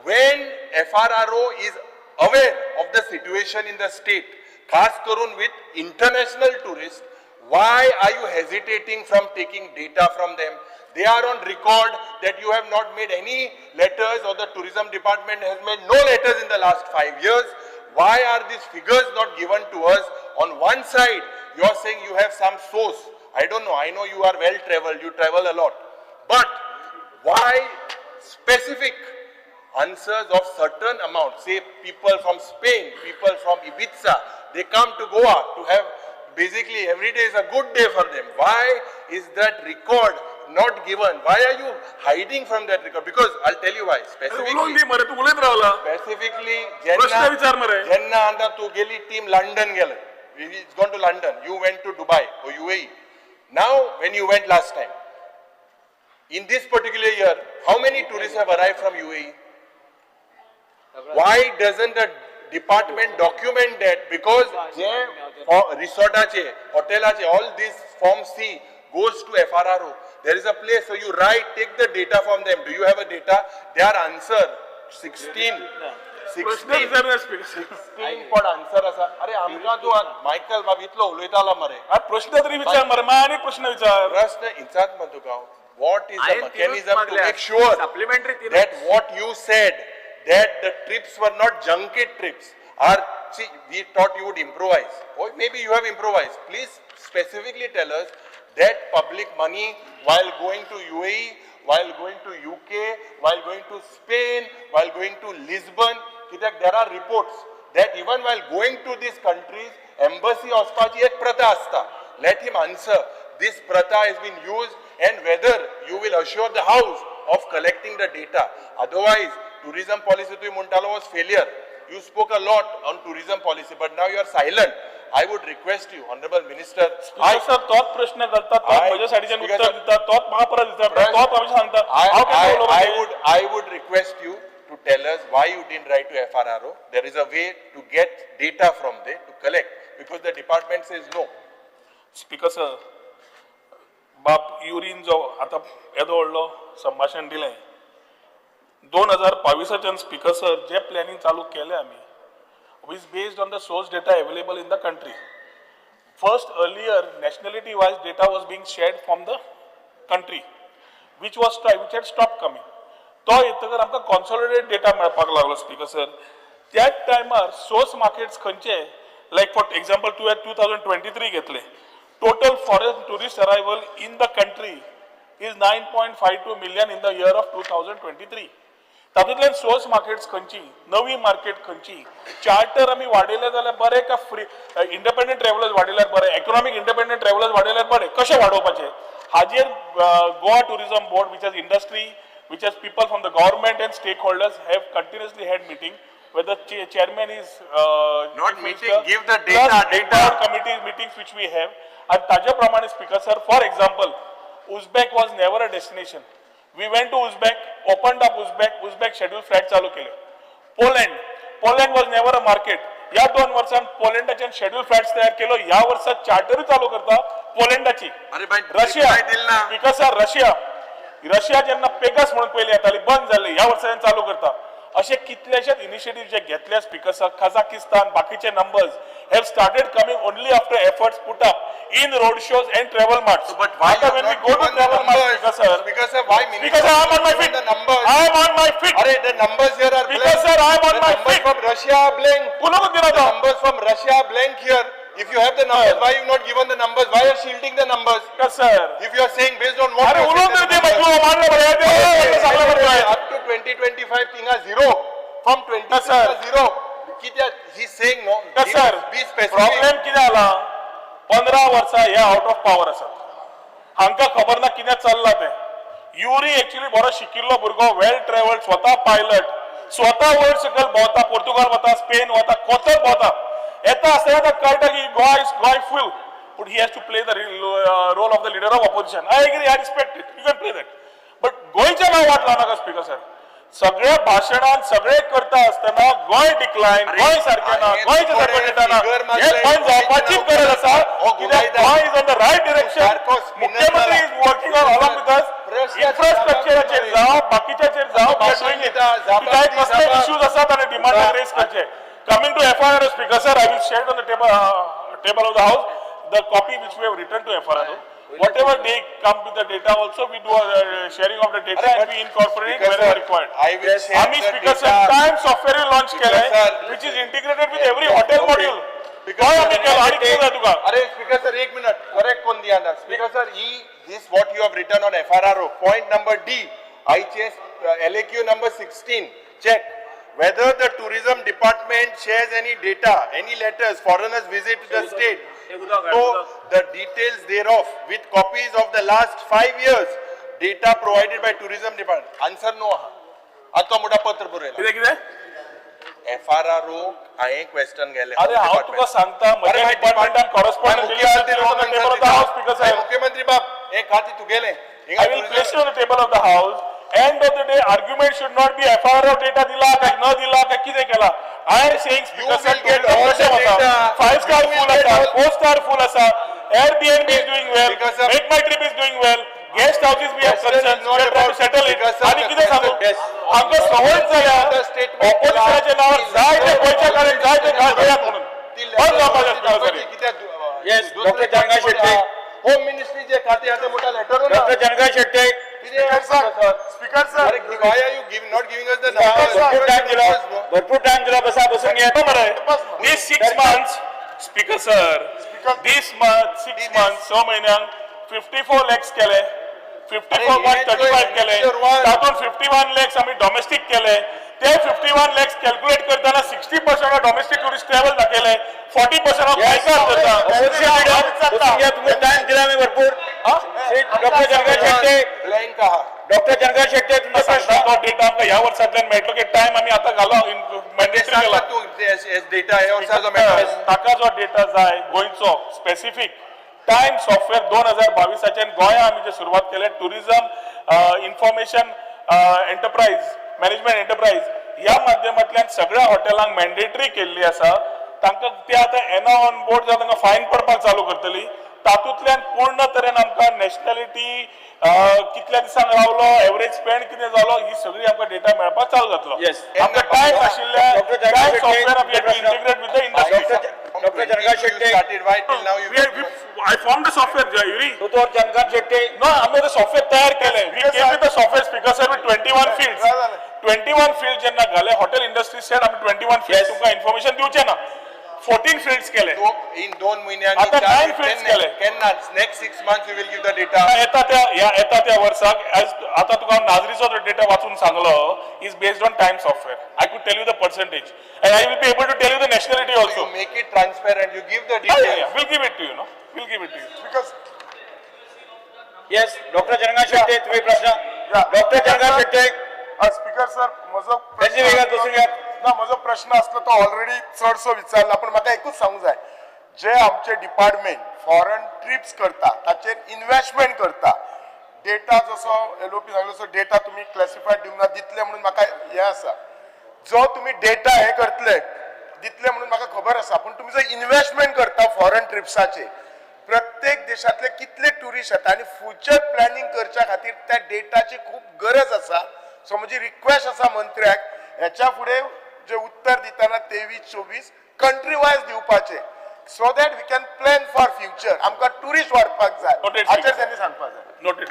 When FRRO is aware of the situation in the state, खास करून with international tourists, why are you hesitating from taking data from them? They are on record that you have not made any letters or the tourism department has made no letters in the last 5 years. Why are these figures not given to us? On one side, you are saying you have some source. I don't know, I know you are well travelled, you travel a lot, but why specific answers of certain amount, say people from Spain, people from Ibiza, they come to Goa to have, basically every day is a good day for them. Why is that record not given? Why are you hiding from that record? Because I'll tell you why, उलोवंक specifically, दी मरे तूं उलयत रावला. specifically प्रश्न विचार मरे. जेन्ना आतां तूं गेली टीम लंडन गेले, it's gone to London, you went to Dubai or UAE. Now when you went last time, in this particular year, how many tourists have arrived from UAE? Why doesn't the department document that? Because जे रिसॉर्टाचे, हॉटेलाचे, all this form C goes to FRRO. There is a place, so you write, take the data from them. Do you have a data? Their answer 16, प्रश्न 16, विचार ना speaker. 16 पण answer आसा. अरे आमकां तूं Michael बाब इतलो उलयतालो मरे. प्रश्न तरी विचार मरे, मागीर आनी प्रश्न विचार. प्रश्न इचात मग तुका, what is the हांवें तिनूच mechanism to मागल्या. make sure Supplementary तिनूच. that what you said, that the trips were not junket trips, are, see, we thought you would improvise, or maybe you have improvised. Please specifically tell us that public money while going to UAE, while going to UK, while going to Spain, while going to Lisbon, कित्याक there are reports that even while going to these countries, embassy वचपाची एक प्रथा आसता. Let him answer. This pratha has been used and whether you will assure the house of collecting the data. Otherwise, tourism policy तुवें म्हणटालो was failure. You spoke a lot on tourism policy, but now you are silent. I would request you, Honorable Minister, I sir तोच प्रश्न करता, तोच म्हज्या सायडीच्यान Speaker उत्तर sir, दिता, तोच म्हाका परत विचारता, तोच आमचें सांगता. I, हांव केन्ना I, उलोवपाचें? I would request you to tell us why you didn't write to FRRO. There is a way to get data from there to collect, because the department says no. Speaker sir, बाप urine जो आतां येदो व्हडलो संभाशण दिलें, 2022च्यान speaker sir जे planning चालू केलें आमी is based on the source data available in the country. First, earlier nationality wise data was being shared from the country, which had stop coming. तो येतकर आमकां कॉन्सॉलिडेट डेटा मेळपाक लागलो स्पीकर सर. त्याच टायमार source markets खंयचे, लायक for example तुवें 2023 घेतले, total foreign tourist arrival in the country is 9.52 million in the year of 2023. तातूंतल्यान सोर्स मार्केट्स खंयची, नवी मार्केट खंयची, चार्टर आमी वाडयले जाल्यार बरें काय फ्री इंडिपेंडंट ट्रॅव्हलर्स वाडयल्यार बरें, इकॉनॉमीक इंडिपेंडंट ट्रॅव्हलर्स वाडयल्यार बरें, कशें वाडोवपाचें हाजेर Goa Tourism Board, which has industry, which has people from the government and stakeholders, have continuously had meeting where the chairman is Not chief meeting, minister, give the data, plus data. entire committee meetings which we have. आणि ताज्या प्रमाणे speaker sir, for example, Uzbek was never a destination. We went to Uzbek, opened up Uzbek, Uzbek schedule flight चालू केले. Poland, Poland was never a market. ह्या 2 वर्सां पोलंडाच्यान schedule flights तयार केलो. ह्या वर्सात चार्टरूय चालू करता पोलंडाची. अरे बाय, रशिया, reply दिल ना. स्पीकर सर, रशिया, रशिया जेन्ना पेगस म्हणून पयलीं येताली, बंद जाल्ली, ह्या वर्साच्यान चालू करता. असे कितलेशेच इनिशिएटीव जे घेतले स्पीकर सर, कझाकिस्तान, बाकीचे numbers have started coming only after efforts put up in road shows and travel marts. But why you have when we not go to given the travel mart, numbers? Speaker sir, Speaker sir, why Speaker minister sir, I am on my given feet. the numbers? I am on my feet. Arey, the numbers here are Speaker blank. sir, I am on The my numbers feet. from Russia are blank. उलोवंक दिना The तो. numbers from Russia are blank here. If you have the numbers, why you not given the numbers? Why are shielding the numbers? Speaker sir, If you are saying based on what अरे you are उलोवंक saying, तरी दी मागीर. तुवें मांडलें मरे, सांगलें मरे तुवें. Up to 2025 थिंगा zero. From 20 sir. zero. कित्याक he saying no. Speaker sir, Be specific. Problem कितें जाला, 15 वर्सां हे आउट ऑफ पावर आसात. हांकां खबर ना कितें चल्लां तें. युरी एक्चुअली बरो शिकिल्लो भुरगो, वेल ट्रॅव्हल्ड, स्वता पायलट, स्वता वयर सकयल भोंवता, पोर्तुगाल वता, स्पेन वता, कोतर भोंवता. येता आसतना ताका कळटा की Goa is Goa full, but he has to play the role of the leader of opposition. I agree, I respect it, you can play that, but गोंयचें नांव वाट लावनाका स्पीकर सर. सगळ्या भाशणान सगळे करता आसतना गोंय डिक्लायन, अरे, गोंय सारकें ना, हांवें गोंयचें थोडे सारकें ना, figure हें मागले, बंद जावपाची गरज आसा. हो, कित्याक गुलायता. Goa is on the right direction. सारको spinner मुख्यमंत्री जाला. Is working on along with us. प्रश्न इन्फ्रास्ट्रक्चराचेर जावं, बाकीच्याचेर जावं, we are भाशण doing it. दिता, जापा कित्याक दी, कसले जापा. इश्यूज आसात आनी डिमांड रेज करचे. Coming to FIR, speaker sir, I will share on the table of the house the copy which we have written to FRRO. Whatever they come with the data also, we do sharing of the data अरे, and but we incorporate Speaker wherever sir, required. I will share आम्ही the speaker sir data. Time software launch Speaker केलंय, sir, which is integrated with every hotel Okay. module. तोय आमी केलो आनी कितें जाय तुका? अरे स्पीकर सर, एक मिनट, करेक्ट कोण दिया ना. Speaker sir, he this what you have written on FRRO point number D, IHS LAQ number 16, check whether the tourism department shares any data, any letters, foreigners visit to the state, so the details thereof with copies of the last 5 years data provided by tourism department. Answer no आहा. आता मोठा पत्र बरयला. कितें कितें? FRRO हांवें question गेले. अरे हांव तुका सांगता, म्हज्या डिपार्टमेंटान कॉरस्पॉन्डन्स मुख्यमंत्री, मुख्यमंत्री बाब, हे खाते तुगेले. I will place on the table of the house. End of the day, argument should not be FRRO data दिला काय न दिला काय कितें केला. I am saying, You will get all the data. Five star You will full get आसा, all- four star full आसा, Airbnb is doing well, Because of- Make My Trip is doing well, guest houses we have Question is concern, not about- settle it. because of आनी the कितें सांगू, question- Yes. आमकां संवय जाल्या The statement ऑपोजिशनाच्या नावार जाय ते गोंयच्या कारण जाय ते घाल घेयात म्हणून बंद जावपाचें आसता sir. Yes, Dr. Janga Shetty. Home मिनिस्ट्रीचे खाते आता मोठा letter. Doctor Janka Shetty. Speaker sir, why are you give not giving us the भरपूर टाइम दिला, भरपूर टाइम दिला, बसा, बसून घ्या. बरोबर आहे. This 6 months, speaker sir, this month 6 month, 6 म्हयन्यांक 54 लॅक्स केले, 54.35 केले. तातूंत 51 लॅक्स आमी डॉमेस्टीक केले. ते 51 लॅक्स कॅल्क्युलेट करतना 60% डॉमेस्टीक टुरिस्ट ट्रॅव्हल दाखयले, 40% ऑफ गोंयकार. बसून घ्या, तुमका टाइम दिला मी भरपूर. श्री डॉक्टर जनका शेट्टी. ब्लँक आहा. डॉक्टर जनका शेट्टी, तुमचा प्रश्न. तो डेटा आमकां ह्या वर्सांतल्यान मेळटलो की टायम आमी आतां घालो मॅन्डेटरी केला. तू डेटा हे वर्साचो मेळटा. ताका जो डेटा जाय गोंयचो स्पेसिफीक टायम सॉफ्टवेअर 2022आच्यान गोंया आमी जे सुरवात केले, tourism information enterprise management enterprise ह्या माध्यमांतल्यान सगळ्या हॉटेलांक मॅन्डेटरी केल्ली आसा. तांकां ते आतां एना ऑन बोर्ड जावन तांकां फायन पडपाक चालू करतली. तातूंतल्यान पूर्ण तरेन आमकां नॅशनॅलिटी, कितल्या दिसांक रावलो, एवरेज स्पेंड कितें जालो, ही सगळी आमकां डेटा मेळपाक चालू जातलो. Yes. आमकां टायम आशिल्ल्या Dr. Jagadish time Shetty, software आमी प्रश्न. Integrate with the industry. Doctor Janka Shetty. Started, why till now you I formed the software, Yuri. दोतोर जनका शेट्टी. No, आम्ही ते सॉफ्टवेअर तयार केले. We came with the software, speaker sir, with 21 fields. 21 field जेन्ना घाले, hotel industry said आमी 21 fields Yes. तुमकां information दिवचे ना. 14 fields केले. इन 2 म्हयन्यांनी आता nine fields केले. केन्ना next 6 months you will give the data? येता त्या ह्या येता त्या वर्साक, as आता तुका हांव नाजरीचो डेटा वाचून सांगलो is based on time software. I could tell you the percentage and I will be able to tell you the nationality you also. Make it transparent, you give the details. Will give it to you, no, will give it to you. Yes, doctor Janka Shetty, तुम्ही प्रश्न. Doctor जनका Shetty. Speaker sir, म्हजो त्यांची वेगात बसून घ्या. ना, म्हजो प्रश्न आसलो तो ऑलरेडी चडसो विचारला, पूण म्हाका एकूच सांगूंक जाय, जे आमचे डिपार्टमेंट फॉरन ट्रिप्स करता ताचेर इन्व्हेस्टमेंट करता, डेटा जसो एलओपी सांगलो तसो डेटा तुमी क्लॅसिफायड दिवंक ना, दितले म्हणून म्हाका हें आसा. जो तुमी डेटा हे करतले दितले म्हणून म्हाका खबर आसा, पूण तुमी जो इन्व्हेस्टमेंट करता फॉरन ट्रिप्साचेर, प्रत्येक देशांतले कितले टुरिस्ट येता आनी फ्युचर प्लॅनिंग करच्या खातीर त्या डेटाची खूब गरज आसा. सो म्हजी रिक्वेस्ट आसा मंत्र्याक, हेच्या फुडें जे उत्तर दितना 23 24 कंट्री वायज दिवपाचे, so that we can plan for future. आमकां टुरिस्ट वाडपाक जाय. Noted, हाचेर speaker. त्यांनी सांगपाक जाय. नोटेड.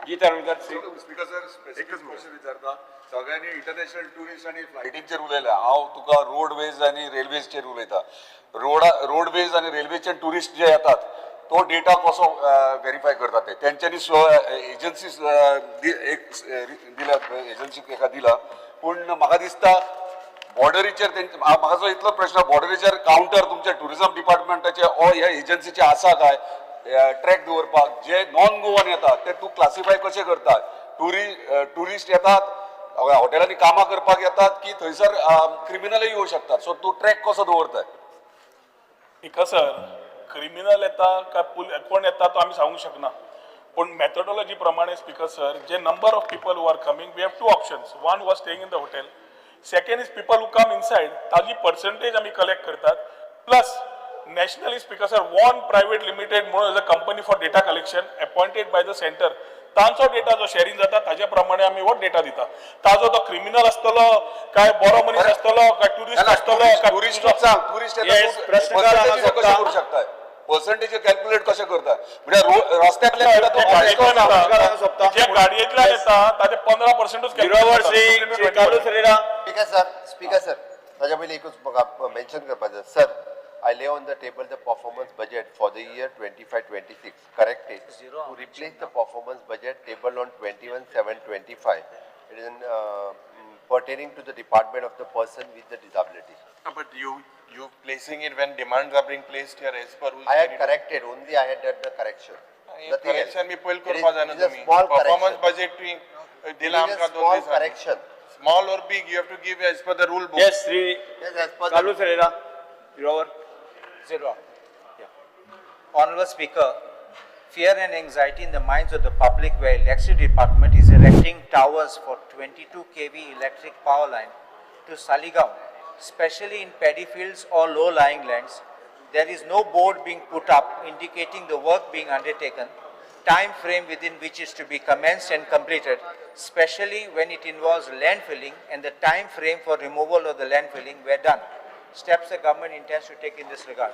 जी तारुलकर. स्पीकर सर, स्पेसिफीक क्वेश्चन विचारता. सगळ्यांनी इंटरनॅशनल टुरिस्ट आनी फ्लायटींचेर उलयला, हांव तुका रोडवेज आनी रेल्वेजचेर उलयता. रोडा रोडवेज आनी रेल्वेचे टुरिस्ट जे येतात तो डेटा कसो व्हेरीफाय करतात ते तेंच्यांनी एजन्सी एक दिला, एजन्सी एका दिला. पूण म्हाका दिसता बॉर्डरीचेर म्हाका जो इतलो प्रश्न, बॉर्डरीचेर कावंटर तुमच्या टुरिझम डिपार्टमेंटाचे ओ ह्या एजन्सीचे आसा काय ट्रॅक दवरपाक, जे नॉन गोवन येतात ते तूं क्लासिफाय कशे करतात? टुरिस्ट येतात, हॉटेलांनी कामां करपाक येतात की थंयसर क्रिमिनलय येवं शकतात, सो तूं ट्रॅक कसो दवरताय? स्पीकर सर, क्रिमिनल येता काय कोण येता तो आमी सांगूंक शकना, पूण मेथडॉलॉजी प्रमाणे speaker sir, J number of people who are coming, we have two options. One was staying in the hotel, second is people who come inside. ताजी पर्संटेज आमी कलेक्ट करतात. Plus nationally, speaker sir, one private limited म्हणून as a company for data collection appointed by the centre, तांचो data जो sharing जाता ताज्या प्रमाणे आमी हो डेटा दिता. ताजो तो क्रिमिनल आसतलो काय बरो मनीस आसतलो काय टुरिस्ट आसतलो काय टुरिस्ट सांग, टुरिस्ट Yes, प्रश्न काल हांगा कशें सोंपता. करूं शकताय? पर्संटेज कॅल्क्युलेट कशें करता? म्हणजे रस्त्यांतल्यान येता तो जे गाडयेंतल्यान हांगा सोंपता. येता, जे गाडयेंतल्यान येता ताजे 15%च. Biravar Shri Shri Carlos Ferreira. Speaker sir, speaker sir, ताज्या पयलीं एकूच म्हाका मेन्शन करपाचें. Sir, I lay on the table the performance budget for the year 25-26, corrected Zero to replace the performance budget table on 21/7/25. It is pertaining to the department of the person with the disability. But you placing it when demands are being placed here as per rules. I had corrected, only I had done the correction. Nothing else. Correction B पयल It is करपा जाय न्हू it is a तुमी small performance correction. Budget तुवें दिला It is a आमकां दोन small दिसांनी correction. Small or big you have to give as per the rule book. Yes Shri Yes, as per the Carlos Ferreira Zirwar. Zero. Yeah. Honorable Speaker, fear and anxiety in the minds of the public where electricity department is erecting towers for 22 kV electric power line to Saligao, especially in paddy fields or low-lying lands. There is no board being put up indicating the work being undertaken, time frame within which is to be commenced and completed, especially when it involves landfilling and the time frame for removal of the landfilling were done. Steps the government intends to take in this regard.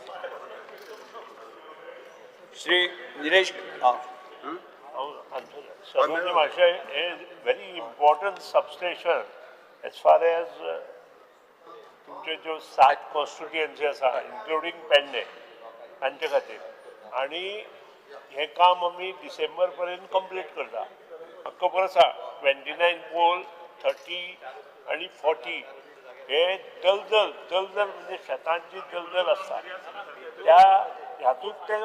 Shri Nilesh ah. Sarojini Mashey is very important substation as far as तुमच्यो ज्यो 7 constituency आसा including Pedne तांचे खातीर आनी हें काम आमी डिसेंबर पर्यंत कंप्लीट करता. म्हाका खबर आसा 29 पोल 30 आनी 40 हे दलदल दलदल म्हणजे शेतांची दलदल आसता त्या हातूंत ते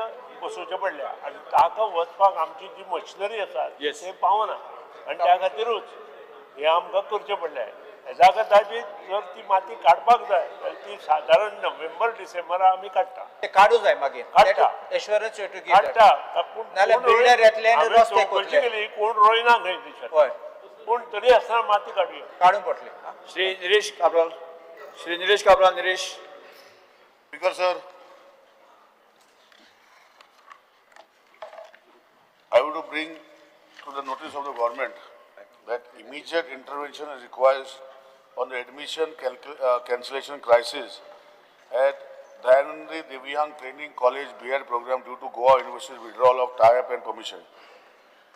बसोवचे पडल्या आनी ताका वचपाक आमची जी मशिनरी आसा ते पावना आनी त्या खातीरूच हें आमकां करचें पडलें. हेजा कदाचीत जर ती माती काडपाक जाय जाल्यार ती सादारण नोव्हेंबर डिसेंबरा आमी काडटा. ते काडू जाय मागीर. काडटा. Assurance you to give that. काडटा पूण नाल्यार बिल्डर येतले आनी हांवें रस्ते चवकशी कोतले. केली कोण रोयना खंय ती हय. पूण तरी आसतना माती काडुया. काडूंक पडटले. Shri Nilesh Cabral. Shri Nilesh Cabral Nilesh. Speaker sir, I would to bring to the notice of the government that immediate intervention is required on the admission cancellation crisis at Dayanandi Divyang Training College B.Ed program due to Goa University's withdrawal of tie-up and permission.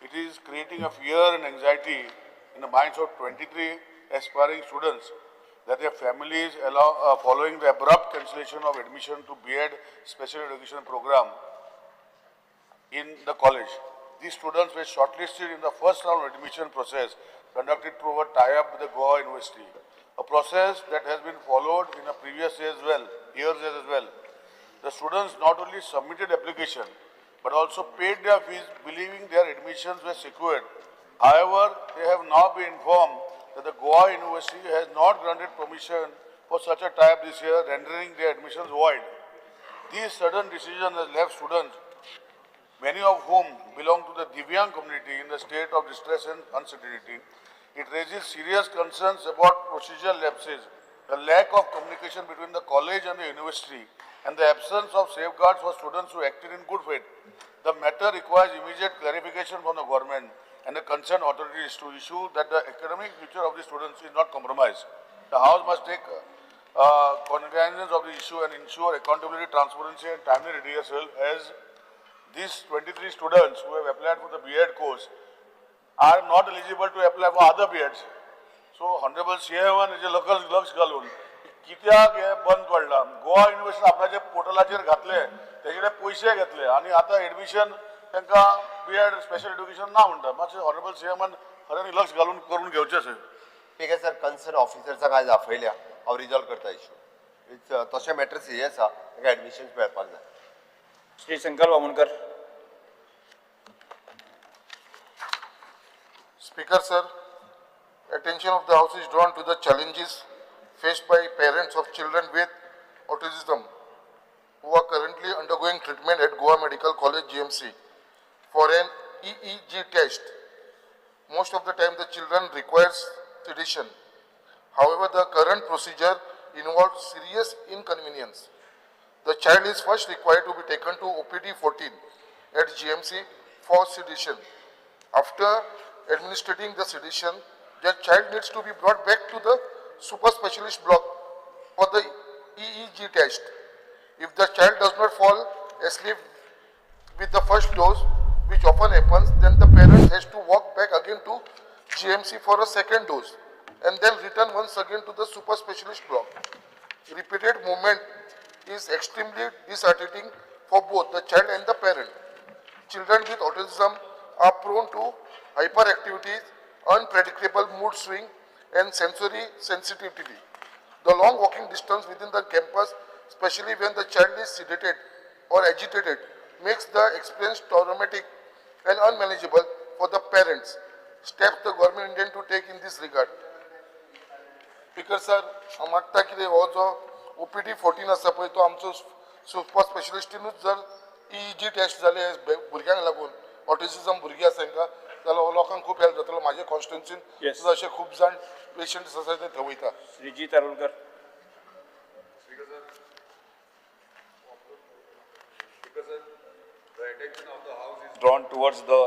It is creating a fear and anxiety in the minds of 23 aspiring students that their families allow, following the abrupt cancellation of admission to B.Ed special education program in the college. These students were shortlisted in the first round of admission process conducted through a tie-up with the Goa University, a process that has been followed in the previous years as well. The students not only submitted application, but also paid their fees, believing their admissions were secured. However, they have now been informed that the Goa University has not granted permission for such a tie-up this year, rendering their admissions void. This sudden decision has left students, many of whom belong to the Divyang community, in the state of distress and uncertainty. It raises serious concerns about procedural lapses, the lack of communication between the college and the university, and the absence of safeguards for students who acted in good faith. The matter requires immediate clarification from the government and the concerned authorities to ensure that the academic future of the students is not compromised. The House must take cognizance of the issue and ensure accountability, transparency, and timely redressal, as these 23 students who have applied for the B.Ed course are not eligible to apply for other B.Eds. So, Honorable CM हेजे लक्ष घालून कित्याक हें बंद पडलां. Goa university आपल्याचे पोर्टलाचेर घातले, तेजे कडेन पयशे घेतले आनी आतां एडमिशन तांकां बी.एड स्पेशल एड्युकेशन ना म्हणटा. मातशें ऑनरेबल सीएमान खऱ्यांनी लक्ष घालून करून घेवचें sir. Speaker sir, concern ऑफिसर्सांक आयज आपयल्या, हांव रिजॉल्व करता इशू. It's तशें मॅटर सिरियस आहा, तांकां एडमिशन्स मेळपाक जाय. Shri Shankar Vamonkar. Speaker sir, attention of the House is drawn to the challenges faced by parents of children with autism who are currently undergoing treatment at Goa Medical College GMC for an EEG test. Most of the time the children requires sedation. However, the current procedure involves serious inconvenience. The child is first required to be taken to OPD 14 at GMC for sedation. After administering the sedation, the child needs to be brought back to the super specialist block for the EEG test. If the child does not fall asleep with the first dose, which often happens, then the parent has to walk back again to GMC for a second dose and then return once again to the super specialist block. Repeated movement is extremely disheartening for both the child and the parent. Children with autism are prone to hyperactivity, unpredictable mood swing, and sensory sensitivity. The long walking distance within the campus, especially when the child is sedated or agitated, makes the experience traumatic and unmanageable for the parents. Steps the government intend to take in this regard. Speaker sir, हांव मागता कितें हो जो OPD 14 आसा पळय तो आमचो super स्पेशलिस्टीनूच जर ईईजी टेस्ट जाले भुरग्यांक लागून ऑटिझम भुरगीं आसा तांकां जाल्यार हो लोकांक खूब हेल्प जातलो. म्हाजे कॉन्स्टिट्युन्सीन सुद्दां अशे खूब जाण पेशंट्स आसा ते थंय वयता. Shriji तारुलकर. The attention of the house is drawn towards the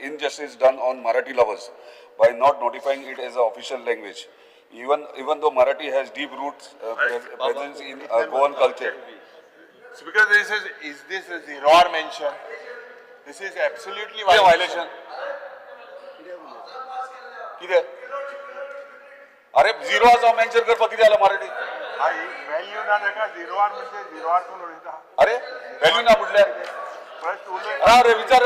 injustice done on Marathi lovers by not notifying it as an official language. Even though Marathi has deep roots presence in Goan culture. Speaker, is this a zero hour mention? This is absolutely violation. कितें? अरे zero आसा mention करपाक कितें जालां Marathi? Value ना ताका zero R म्हणजे zero R कोण उलयता? अरे व्हॅल्यू ना म्हटल्यार फर्स्ट उलय. अरे विचार.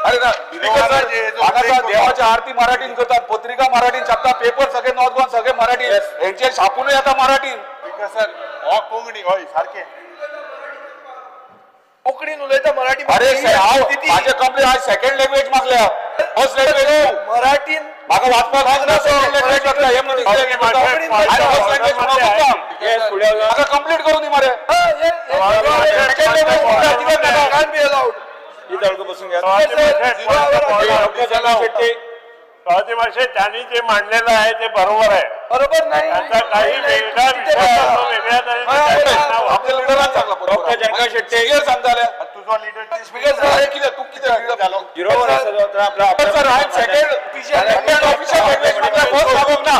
अरे ना हांगा देवाची आरती मराठीन करतात, पत्रिका मराठीन छापता, पेपर सगळे नॉर्थ गोवन सगळे मराठी, हेंचे छापूनय येता मराठीन. स्पीकर सर, हो कोंकणी हय सारकें. कोंकणीन उलयता मराठी. अरे हांव म्हाजे कंप्लेन आज सेकंड लँग्वेज मागल्या, फर्स्ट लँग्वेज मराठीन म्हाका वाचपाक लागना. सेकंड लँग्वेज मागल्या हे म्हणून फर्स्ट लँग्वेज म्हाका कंप्लीट करून दी मरे. सेकंड लँग्वेज मातशें त्यांनी जे मांडलेलं आहे ते बरोबर आहे. बरोबर नाही. त्यांचा काही वेगळा विषय असतो, वेगळ्या तऱ्हेने. आपल्या लिडरान सांगला डॉक्टर जनका शेट्टी. क्लियर सांगताले. तुझो लिडर स्पीकर सर, कितें तूं कितें जालो? झिरो वर आसा तो आपला. सर, हांवें सेकंड ऑफिशियल लँग्वेज म्हटल्यार फर्स्ट मागोवंक ना.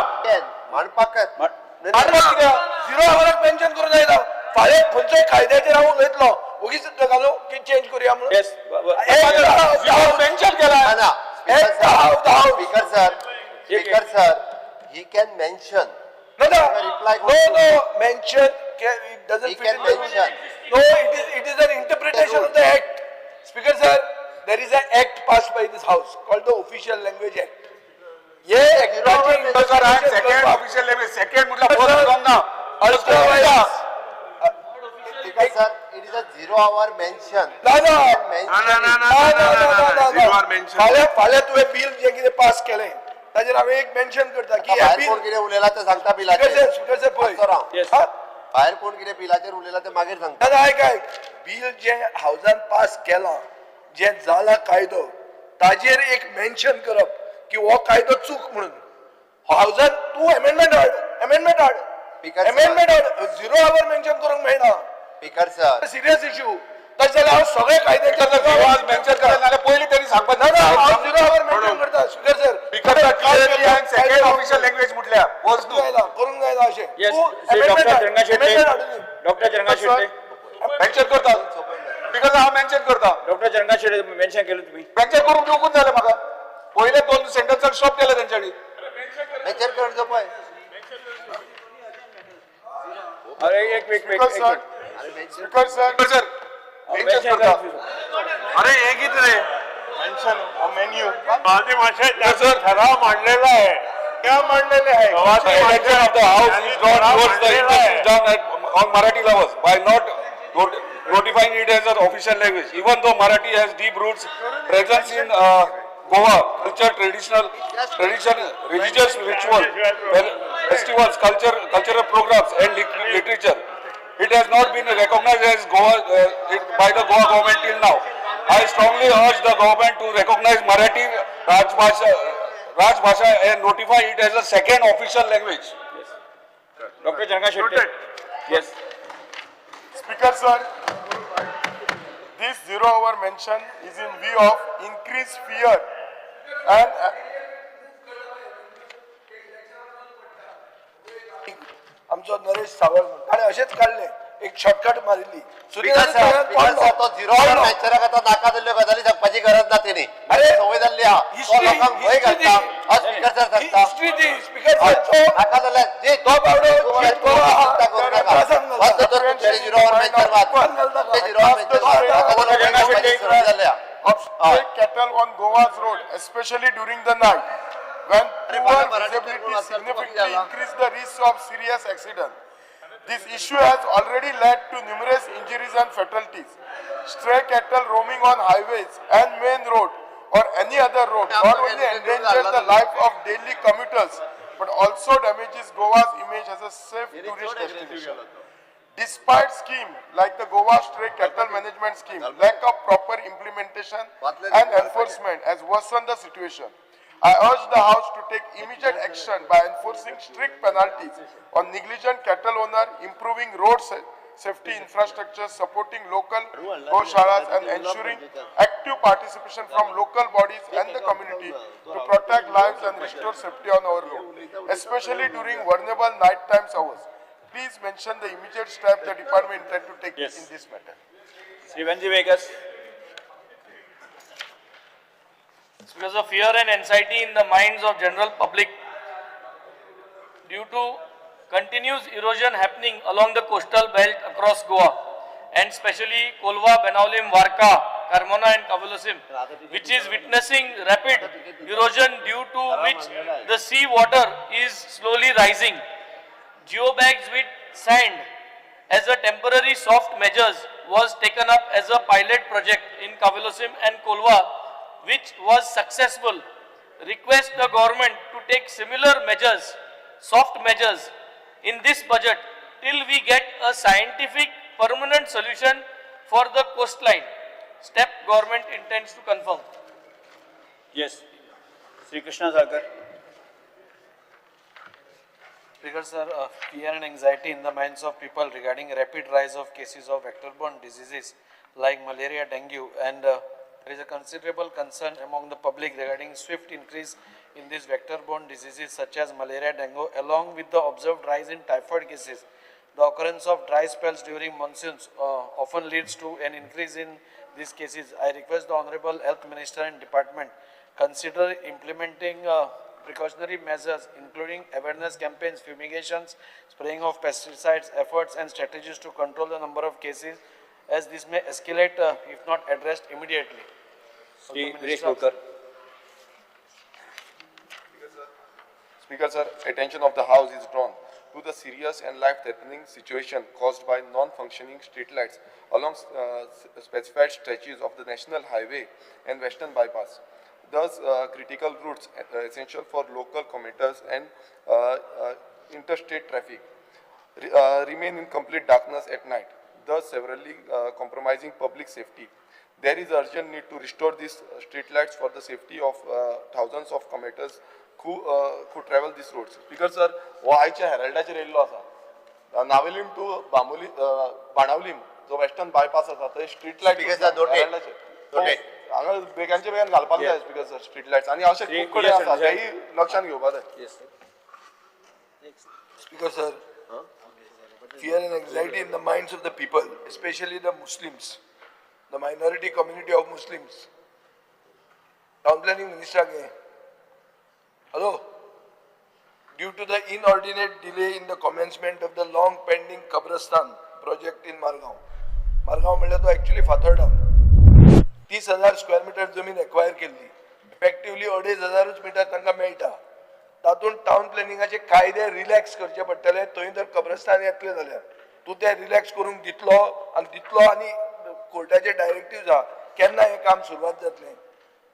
मांडपाक मांडपाक कित्याक? झिरो आवराक मेन्शन करून जायना. फाल्यां खंयच्याय कायद्याचेर हांव उलयतलो, ओगीच घालू की चेंज करूया म्हणून. मेन्शन केला. Speaker sir, speaker sir, he can mention. No, no, reply. No, no, mention it doesn't He fit can in the mention. No, it is an interpretation of the act. Speaker sir, there is an act passed by this house called the Official Language Act. ये sir, हांवें second official language second म्हटल्यार first मागोवंक ना. Otherwise, Speaker sir, it is a zero hour mention. ना ना ना ना ना ना ना ना ना झिरो आवर मेन्शन. फाल्यां फाल्यां तुवें बील जें कितें पास केलें ताजेर हांवें एक मेन्शन करता की भायर कोण कितें उलयला तें सांगता बिलाचेर. स्पीकर सर पळय, भायर कोण कितें बिलाचेर उलयला तें मागीर सांगता. ना आयक आयक, बील जें हावजान पास केलां, जें जाला कायदो, ताजेर एक मेन्शन करप की हो कायदो चूक म्हणून. हावजान तूं एमेंडमेंट हाड, एमेंडमेंट हाड, एमेंडमेंट हाड. झिरो our mention करूंक मेळना. Speaker sir, serious issue. तशें जाल्यार हांव सगळे कायदे झिरो our mention करता जाल्यार पयलीं त्यांनी सांगपाक ना. हांव झिरो our mention करता speaker sir. Speaker sir, second official language म्हटल्यार फर्स्ट न्हू. करूंक जायना अशें. Doctor Jaranga Shetty, doctor Jaranga Shetty mention करता. स्पीकर सर, हांव मेन्शन करता. डॉक्टर जरंगा शेट्टी मेन्शन केलं तुम्ही. मेन्शन करून दिवकूच जालें म्हाका. पयले दोन सेंटन्साक स्टॉप केले तेंच्यांनी. मेन्शन करचो पळय. अरे एक एक एक sir, speaker sir, speaker sir, mention करता. अरे हे कितें रे मेन्शन हो मेन्यू? मातशें ठराव मांडलेला आहे. क्या मांडलेले आहे? The attention of the house is drawn towards the injustice done on Marathi lovers by not notifying it as an official language. Even though Marathi has deep roots, presence in Goa, culture, tradition, religious ritual, festivals, cultural programs and literature. It has not been recognized as Goa by the Goa government till now. I strongly urge the government to recognize Marathi Rajbhasha and notify it as a second official language. Yes. Dr. Janga Shetty. Yes. Speaker sir, this zero hour mention is in view of increased fear and आमचो नरेश सावळ म्हणून ताणें अशेंच काडलें, एक shortcut मारिल्ली. तो zero our मेन्शनाक आतां नाका जाल्ल्यो गजाली सांगपाची गरज ना तेणी. अरे संवय जाल्ली आहा, तो लोकांक भंय घालता. स्पीकर सर सांगता हिस्ट्री दी. स्पीकर सर, नाका जाल्यार जी तो बावडो चिंता करू नाका. cattle on Goa's road, especially during the night, when poor visibility significantly increase the risk of serious accident. This issue has already led to numerous injuries and fatalities. Stray cattle roaming on highways and main road or any other road not only endanger the life of daily commuters but also damages Goa's image as a safe tourist destination. Despite scheme like the Goa Stray Cattle Management Scheme, lack of proper implementation and enforcement has worsened the situation. I urge the House to take immediate action by enforcing strict penalties on negligent cattle owner, improving road safety infrastructure, supporting local goshalas and ensuring active participation from local bodies and the community to protect lives and restore safety on our road, especially during vulnerable night times hours. Please mention the immediate step the department intend to take in this matter. Shri Venzy Viegas. It's because of fear and anxiety in the minds of general public due to continuous erosion happening along the coastal belt across Goa and especially Kolva, Benaulim, Varka, Carmona and Cavelossim, which is witnessing rapid erosion due to which the sea water is slowly rising. Geobags with sand as a temporary soft measures was taken up as a pilot project in Cavelossim and Kolva, which was successful. Request the government to take similar measures, soft measures, in this budget till we get a scientific permanent solution for the coastline. Step government intends to confirm. Yes. Shri Krishna Salkar. Speaker sir, fear and anxiety in the minds of people regarding rapid rise of cases of vector-borne diseases like malaria, dengue, and there is a considerable concern among the public regarding swift increase in these vector-borne diseases such as malaria, dengue, along with the observed rise in typhoid cases. The occurrence of dry spells during monsoons often leads to an increase in these cases. I request the Honorable Health Minister and Department consider implementing precautionary measures including awareness campaigns, fumigations, spraying of pesticides, efforts and strategies to control the number of cases, as this may escalate if not addressed immediately. Shri Viresh Borkar. Speaker sir, attention of the House is drawn to the serious and life-threatening situation caused by non-functioning streetlights along specified stretches of the National Highway and Western Bypass. Thus, critical routes essential for local commuters and interstate traffic remain in complete darkness at night, thus severely compromising public safety. There is urgent need to restore these streetlights for the safety of thousands of commuters who travel these roads. Speaker sir, हो आयच्या हेराल्डाचेर येयल्लो आसा. Navelim two Bambolim Benaulim जो western bypass आसा थंय street light हांगा बेगानचे बेगान घालपाक जाय स्पीकर सर स्ट्रीट लायट्स आनी अशें खूब कडेन आसा तेय लक्षान घेवपाक जाय. Speaker sir, fear and anxiety in the minds of the people, especially the Muslims, the minority community of Muslims. Town planning minister again. Hello. Due to the inordinate delay in the commencement of the long pending Kabrastan project in Margao. Margao म्हणल्यार तो actually Fatorda. 30,000 square meter जमीन acquire केल्ली. Effectively 2,500 metre तांकां मेळटा. तातूंत town प्लॅनिंगाचे कायदे relax करचे पडटले. थंय जर कब्रस्तान येतले जाल्यार तूं ते रिलॅक्स करूंक दितलो आनी दितलो आनी कोर्टाचे डायरेक्टिव्ह आहा केन्ना हें काम सुरवात जातलें.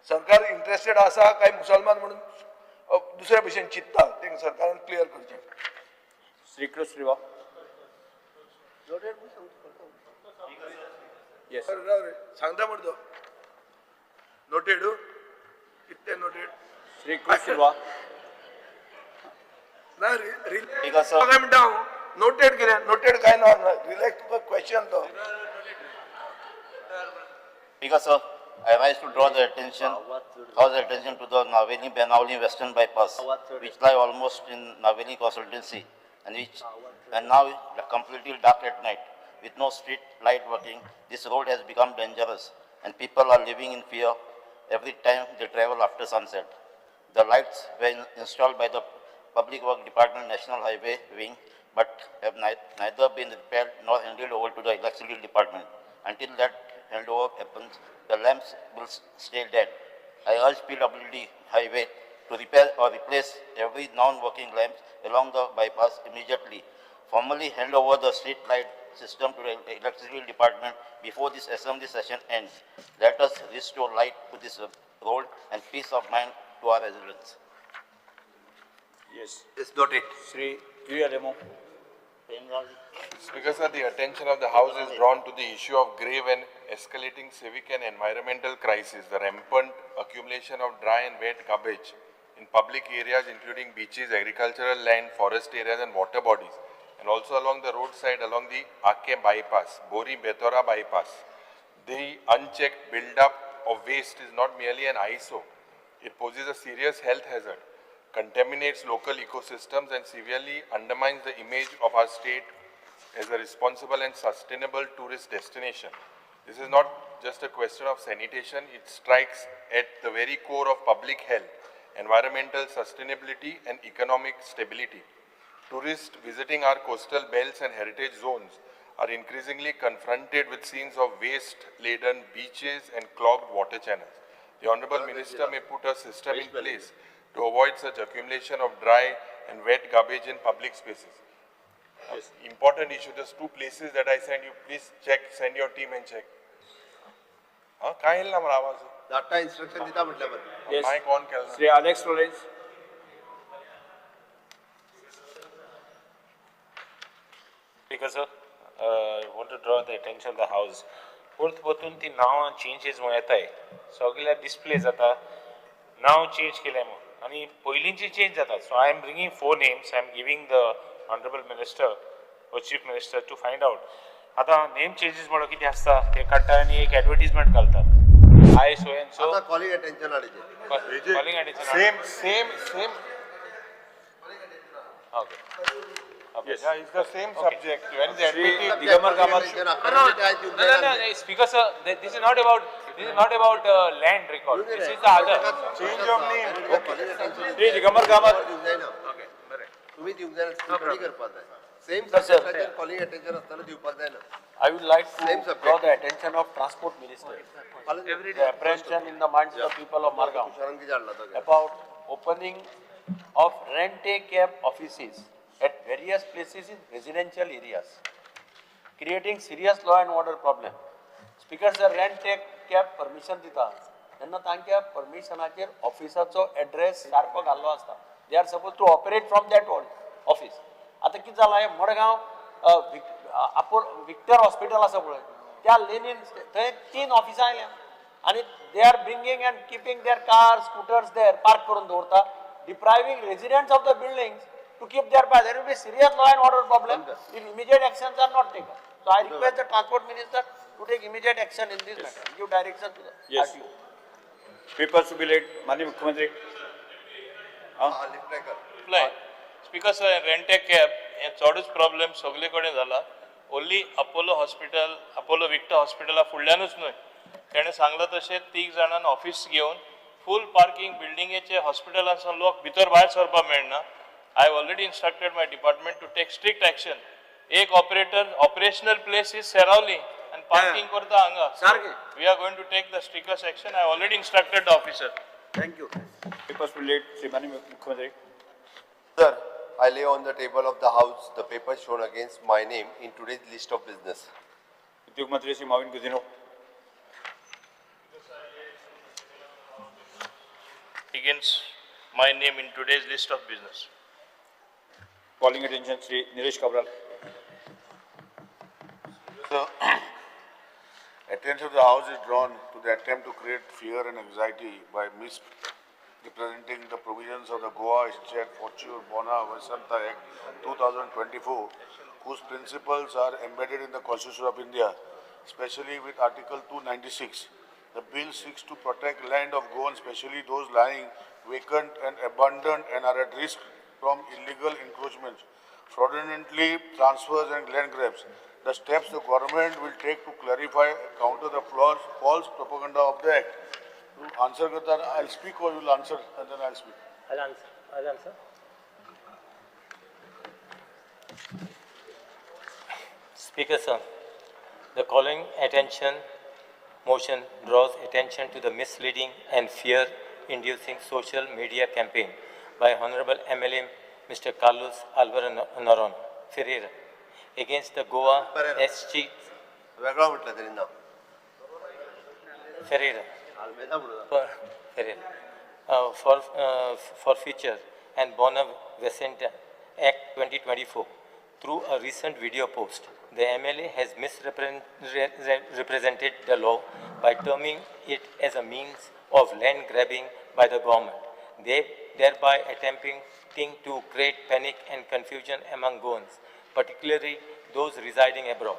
सरकार इंट्रस्टेड आसा काय मुसलमान म्हणून दुसऱ्या भशेन चिंतता तें सरकारान क्लियर करचें. श्री कृष्ण श्रीवा. सांगता म्हणतो नोटेड कितें नोटेड. श्री कृष्ण श्रीवा. ना रिलॅक्स काय म्हणटा हांव नोटेड कितें नोटेड काय ना रिलॅक्स तुका क्वेश्चन तो. Speaker sir, I rise to draw the attention, cause attention to the Navelim Benaulim Western Bypass, which lie almost in Navelim consultancy and which and now completely dark at night with no street light working. This road has become dangerous and people are living in fear every time they travel after sunset. The lights were installed by the Public Works Department National Highway Wing, but have neither been repaired nor handed over to the electricity department. Until that handover happens, the lamps will stay dead. I urge PWD Highway to repair or replace every non-working lamp along the bypass immediately. Formally hand over the street light system to the electricity department before this assembly session ends. Let us restore light to this road and peace of mind to our residents. Yes. It's noted. Shri Yuri Alemao. Speaker sir, the attention of the House is drawn to the issue of grave and escalating civic and environmental crisis, the rampant accumulation of dry and wet garbage in public areas including beaches, agricultural land, forest areas and water bodies, and also along the roadside along the Ake bypass, Bori Betora bypass. The unchecked build-up of waste is not merely an eyesore. It poses a serious health hazard, contaminates local ecosystems and severely undermines the image of our state as a responsible and sustainable tourist destination. This is not just a question of sanitation, it strikes at the very core of public health, environmental sustainability and economic stability. Tourists visiting our coastal belts and heritage zones are increasingly confronted with scenes of waste-laden beaches and clogged water channels. The Honorable Minister may put a system in place to avoid such accumulation of dry and wet garbage in public spaces. Yes. Important issue, there's two places that I send you, please check, send your team and check. काय येईल ना मला आवाज? धाडटा instruction दिता म्हटल्या बरें. Yes. Mic on केला. Shri Alex Lourenco. Speaker sir, I want to draw the attention of the House. परत परतून ती नांवां चेंजीस म्हूण येताय, सगळ्या डिस्प्ले जाता, नांव चेंज केलें म्हूण आनी पयलींची चेंज जाता. So I am bringing 4 names, I am giving the honourable minister or chief minister to find out. आतां नेम चेंजीस म्हणून कितें आसता ते काडटा आनी एक एडवर्टीजमेंट घालतात, I so and so. आतां कॉलिंग अटेन्शन हाडचें. Calling attention. Same same same. Okay. Yes. Yeah, it's the same subject. When they Shri admit it, Digambar Kamat. No, Speaker sir, this is not about land record. This is the other. Change of name. Okay. Shri Digambar Kamat. Okay, बरें. तुम्ही दिवंक जायना, स्पीकरी करपाक जाय. Same सब्जेक्टाचेर calling attention आसतना दिवपाक जायना. I would like to draw the attention of Transport Minister, the apprehension in the minds of the people of Margao about opening of rent-a-cab offices at various places in residential areas, creating serious law and order problem. Speaker sir, rent-a-cab permission dita, तेन्ना तांच्या परमिशनाचेर ऑफिसाचो address सारको घाल्लो आसता. They are supposed to operate from that office. आतां कितें जालां, हें Madgaon Victor hospital आसा पळय, त्या लेनीन थंय 3 ऑफिसां आयल्या आनी they are bringing and keeping their car scooters there park करून दवरता, depriving residents of the buildings to keep their car. There will be serious law and order problem if immediate actions are not taken. So I request the Transport Minister to take immediate action in this matter. Give direction to the RTO. Papers to be laid. माननीय मुख्यमंत्री. Speaker sir, rent a cab हे चडूच problem सगळे कडेन जाला. Only Apollo hospital, Apollo Victor हॉस्पिटला फुडल्यानूच न्हय, तेणें सांगलां तशें 3 जाणांक ऑफिस घेवन फूल पार्किंग बिल्डिंगेचे हॉस्पिटलांतल्यान लोक भितर भायर सरपाक मेळना. I have already instructed my department to take strict action. एक operator operational place is Seraulim and parking करता हांगा. We are going to take the strictest action. I have already instructed the officer. Thank you. Papers to be laid. Shri माननीय मुख्यमंत्री. Sir, I lay on the table of the House the paper shown against my name in today's list of business. उद्योग मंत्री Shri Mauvin Godinho. Against my name in today's list of business. Calling attention Shri Nilesh Cabral. So, attention of the House is drawn to the attempt to create fear and anxiety by misrepresenting the provisions of the Goa State Fortune Bona Vasanta Act 2024, whose principles are embedded in the Constitution of India, especially with Article 296. The bill seeks to protect land of Goa, especially those lying vacant and abandoned and are at risk from illegal encroachments, fraudulently transfers and land grabs. The steps the government will take to clarify and counter the false propaganda of the act. To answer, I'll speak or you'll answer and then I'll speak. I'll answer. Speaker sir, the calling attention motion draws attention to the misleading and fear-inducing social media campaign by Honorable MLA Mr. Carlos Alvaro Noronha Ferreira against the Goa SG वेगळो म्हटलं तरी नाव Ferreira Almeida म्हणून Ferreira for future and Bona Vicenta Act 2024. Through a recent video post, the MLA has misrepresented the law by terming it as a means of land grabbing by the government, thereby attempting to create panic and confusion among Goans, particularly those residing abroad.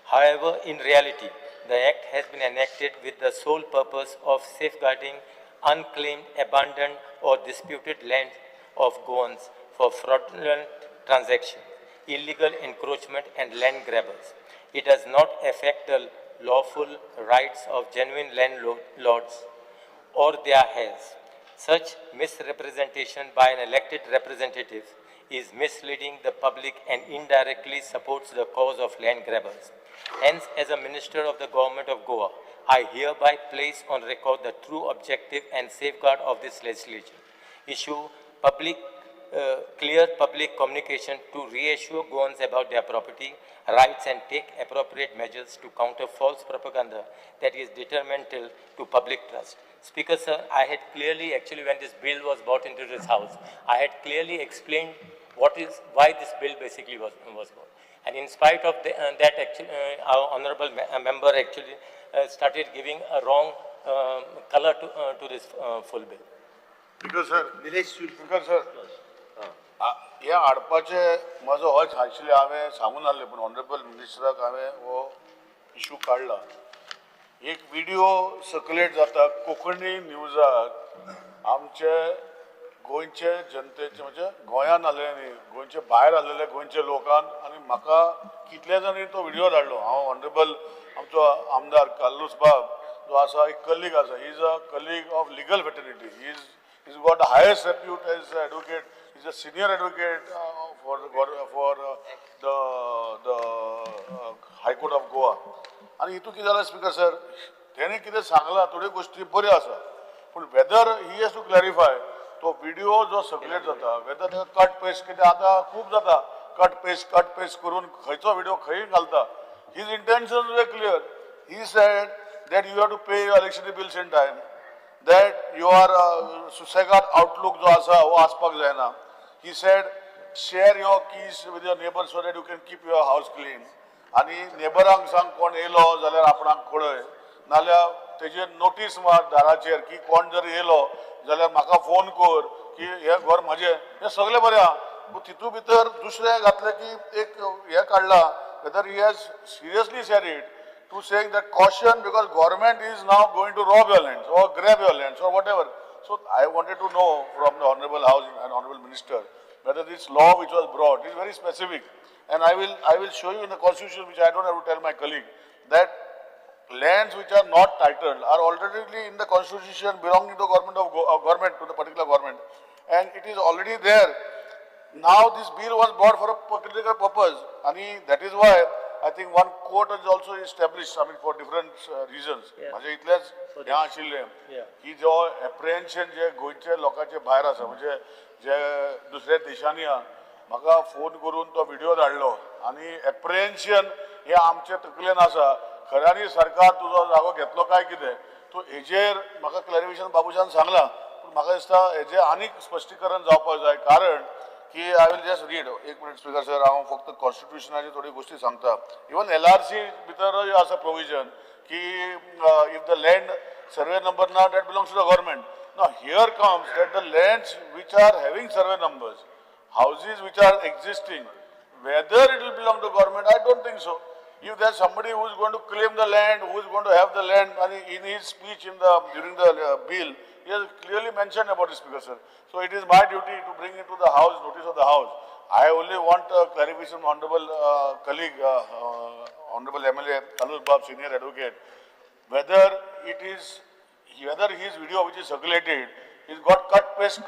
However, in reality, the Act has been enacted with the sole purpose of safeguarding unclaimed, abandoned, or disputed land of Goans for fraudulent transactions, illegal encroachment, and land grabbers. It does not affect the lawful rights of genuine landlords or their heirs. Such misrepresentation by an elected representative is misleading the public and indirectly supports the cause of land grabbers. Hence, as a minister of the government of Goa, I hereby place on record the true objective and safeguard of this legislation. Issue clear public communication to reassure Goans about their property rights and take appropriate measures to counter false propaganda that is detrimental to public trust. Speaker, sir, I had clearly, actually when this bill was brought into this house, I had clearly explained why this bill basically was brought. And in spite of that, actually, our honorable member actually started giving a wrong color to this full bill. Speaker sir, Speaker sir, ह्या हाडपाचे म्हजो होच आशिल्ले हांवें सांगून आहले पूण honourable मिनिस्टराक हांवें हो इशू काडला. एक विडियो सर्कुलेट जाता कोंकणी न्यूजार आमचे गोंयचे जनतेचे म्हणजे गोंयान आसलेले न्ही गोंयचे भायर आसलेले गोंयचे लोकान आनी म्हाका कितल्या जाणांनी तो विडियो धाडलो. हांव ऑनरेबल आमचो आमदार कार्लूस बाब जो आसा एक कलीग आसा, he is a colleague of legal fraternity, he is got the highest repute as advocate. He is a senior advocate for the High Court of Goa. आनी हितून कितें जालें स्पीकर सर, तेणें कितें सांगलां थोड्यो गोश्टी बऱ्यो आसा पूण whether he has to clarify तो विडियो जो सर्कुलेट जाता वेदर ताका कट पेस्ट कितें आतां खूब जाता कट पेस्ट करून खंयचो विडियो खंय घालता. His intention were clear. He said that you have to pay your electricity bills in time, that your सुसेगाद outlook जो आसा हो आसपाक जायना. He said share your keys with your neighbour so that you can keep your house clean. आनी नेबरांक सांग कोण येयलो जाल्यार आपणाक कळय, नाल्यार तेजेर नोटीस मार दाराचेर की कोण जर येयलो जाल्यार म्हाका फोन कर की हें घर म्हाजें. हें सगळें बरें आहा पूण तितू भितर दुसरें घातलें की एक हें काडलां whether he has seriously said it to saying that caution because government is now going to rob your lands or grab your lands or whatever. So I wanted to know from the Honorable House and Honorable Minister whether this law which was brought is very specific, and I will show you in the Constitution, which I don't have to tell my colleague, that lands which are not titled are already in the Constitution belonging to government of government, to the particular government, and it is already there. Now this bill was brought for a particular purpose, and that is why I think one court is also established, I mean, for different reasons. म्हणजे इतलेच हें आशिल्लें की जो एप्रिहेन्शन जे गोंयचे लोकांचे भायर आसा म्हणजे जे दुसऱ्या देशांनी आहा, म्हाका फोन करून तो विडियो धाडलो आनी एप्रिहेन्शन हें आमचे तकलेन आसा खऱ्यांनी सरकार तुजो जागो घेतलो काय कितें, तो हेजेर म्हाका क्लॅरिफिकेशन बाबूशान सांगलां पूण म्हाका दिसता हेजें आनीक स्पश्टीकरण जावपाक जाय. कारण की I will just read एक मिनिट स्पीकर सर, हांव फक्त कॉन्स्टिट्युशनाची थोडी गोश्टी सांगता. इवन LRC भितरूय आसा प्रोविजन की if the land survey number ना that belongs to the government. Now here comes that the lands which are having survey numbers, houses which are existing, whether it will belong to government, I don't think so. If there is somebody who is going to claim the land, who is going to have the land, and in his speech in the during the bill, he has clearly mentioned about this, Speaker sir. So it is my duty to bring it to the house, notice of the house. I only want a clarification from honorable colleague, honorable MLA Carlos Bab, senior advocate, whether it is, whether his video which is circulated is got cut paste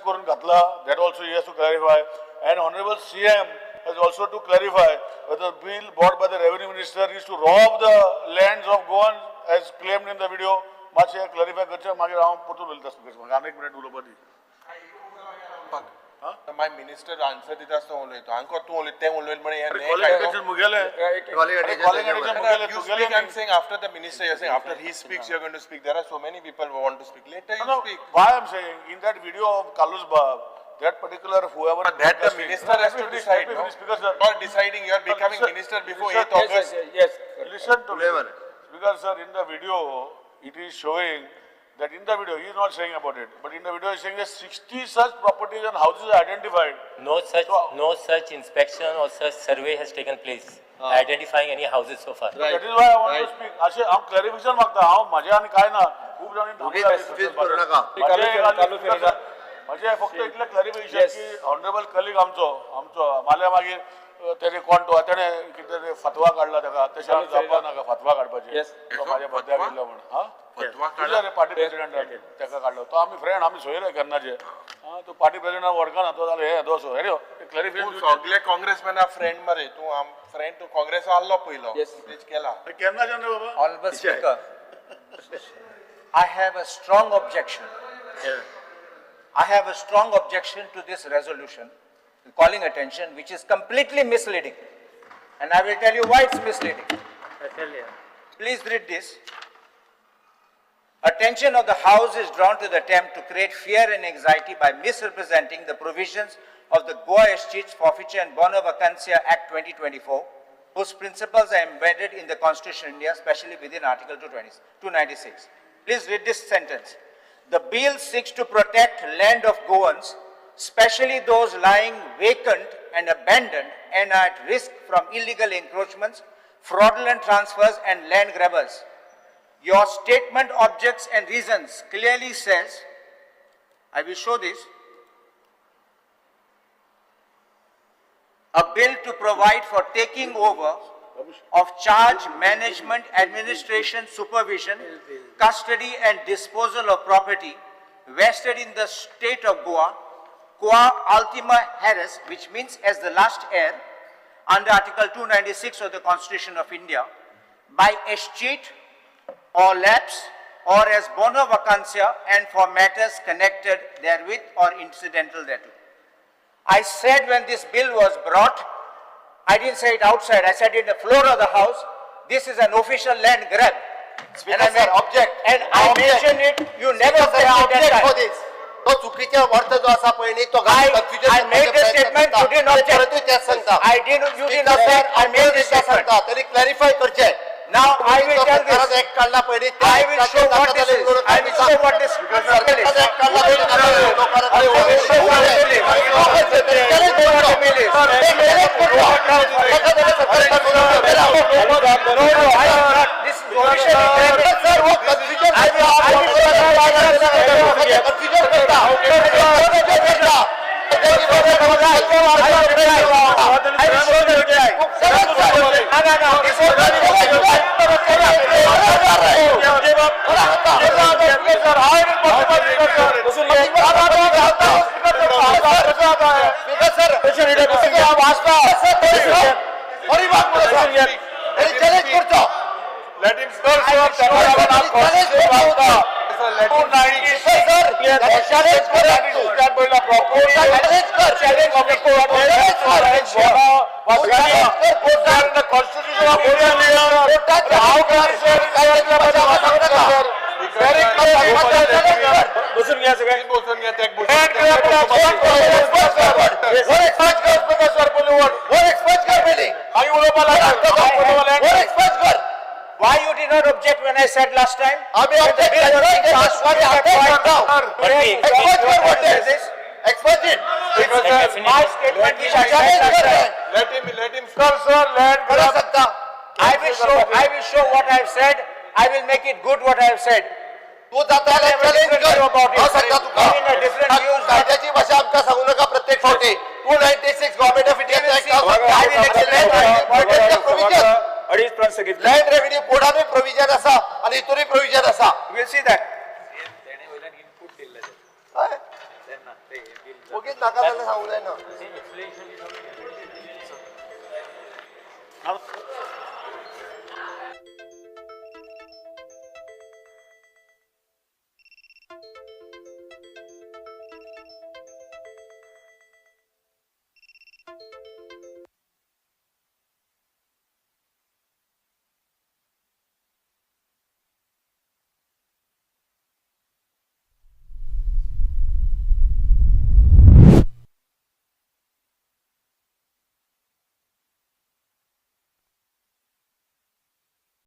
करून घातला, that also he has to clarify. And honorable CM has also to clarify whether the bill brought by the revenue minister is to rob the lands of Goans. as claimed in the video मातशें clarify करचें मागीर हांव परतून उलयता speaker म्हाका आनी एक minute उलोवपा दी. My minister answer दिता आसतना उलयता हांकां तूं उलयता तें उलयलें म्हण मुगेलें. You speak, I'm saying after the minister, you're saying after he speaks, you're going to speak. There are so many people who want to speak. Later you speak. Why I'm saying, in that video of Carlos Bab, that particular whoever... But that the minister has to decide, no? Not deciding, you're becoming minister before 8th August. Yes. Listen to me. Because sir, in the video, it is showing that in the video, he is not saying about it, but in the video he is saying that 60 such properties and houses are identified. No such inspection or such survey has taken place, identifying any houses so far. Right. That is why I want to speak. अशें हांव clarification मागता हांव म्हजें आनी कांय ना खूब जाणांनी म्हजें फक्त इतलें क्लॅरिफिकेशन की ऑनरेबल कलीग आमचो आमचो माल्या मागीर तेणे कोण तो तेणे कितें फतवा काडला ताका तशें जावपा नाका फतवा काडपाचें तो म्हाज्या बद्दल येयलो म्हण हां पार्टी प्रेसिडेंट ताका काडलो तो आमी फ्रेंड आमी सोयरे केन्नाचे तो पार्टी प्रेसिडेंट वळखना तो जाल्यार हे दोसो हे क्लॅरिफिकेशन सगळे काँग्रेसमॅना फ्रेंड मरे तूं आम फ्रेंड तूं काँग्रेस आहलो पयलो केला केन्नाच्यान रे बाबा. Honourable Speaker, I have a strong objection. I have a strong objection to this resolution, calling attention, which is completely misleading. And I will tell you why it's misleading. Please read this. Attention of the House is drawn to the attempt to create fear and anxiety by misrepresenting the provisions of the Goa Escheats, Forfeiture and Bona Vacantia Act 2024, whose principles are embedded in the Constitution of India, especially within Article 296. Please read this sentence. The bill seeks to protect land of Goans, especially those lying vacant and abandoned and are at risk from illegal encroachments, fraudulent transfers and land grabbers. Your statement, objects and reasons clearly says, I will show this, a bill to provide for taking over of charge, management, administration, supervision, custody and disposal of property vested in the state of Goa, qua ultima heres, which means as the last heir, under Article 296 of the Constitution of India, by escheat or lapse or as bona vacantia and for matters connected therewith or incidental thereto. I said when this bill was brought, I didn't say it outside, I said in the floor of the house, this is an official land grab. Speaker sir, object. And I mentioned it, you never said object for this. तो चुकीचे अर्थ जो आसा पळय न्ही तो I made the statement, you didn't object. I didn't, you didn't object, I made the statement. तरी clarify करचें. Now I will tell this. I will show what this is. I will show what this bill is. I will show what the bill is. What the bill is. No, no, I am not. This is officially grabbing. I will show the reply. No, no, this is Let him speak. बसून घ्या सगळे. बसून घ्या Why you did not object when I said last time? My statement which I said last time. Let him sir, sir, land grab. I will show what I have said. I will make it good what I have said. तू जाता challenge कर हांव सांगता तुका कायद्याची भाशा आमकां सांगू नाका प्रत्येक फावटी. 296 government of India अडीच लँड रेव्हेन्यू कोडानूय प्रोविजन आसा आनी हितूनय प्रोविजन आसा. We'll see that. ओगीच नाका जाल्यार सांगू जायना.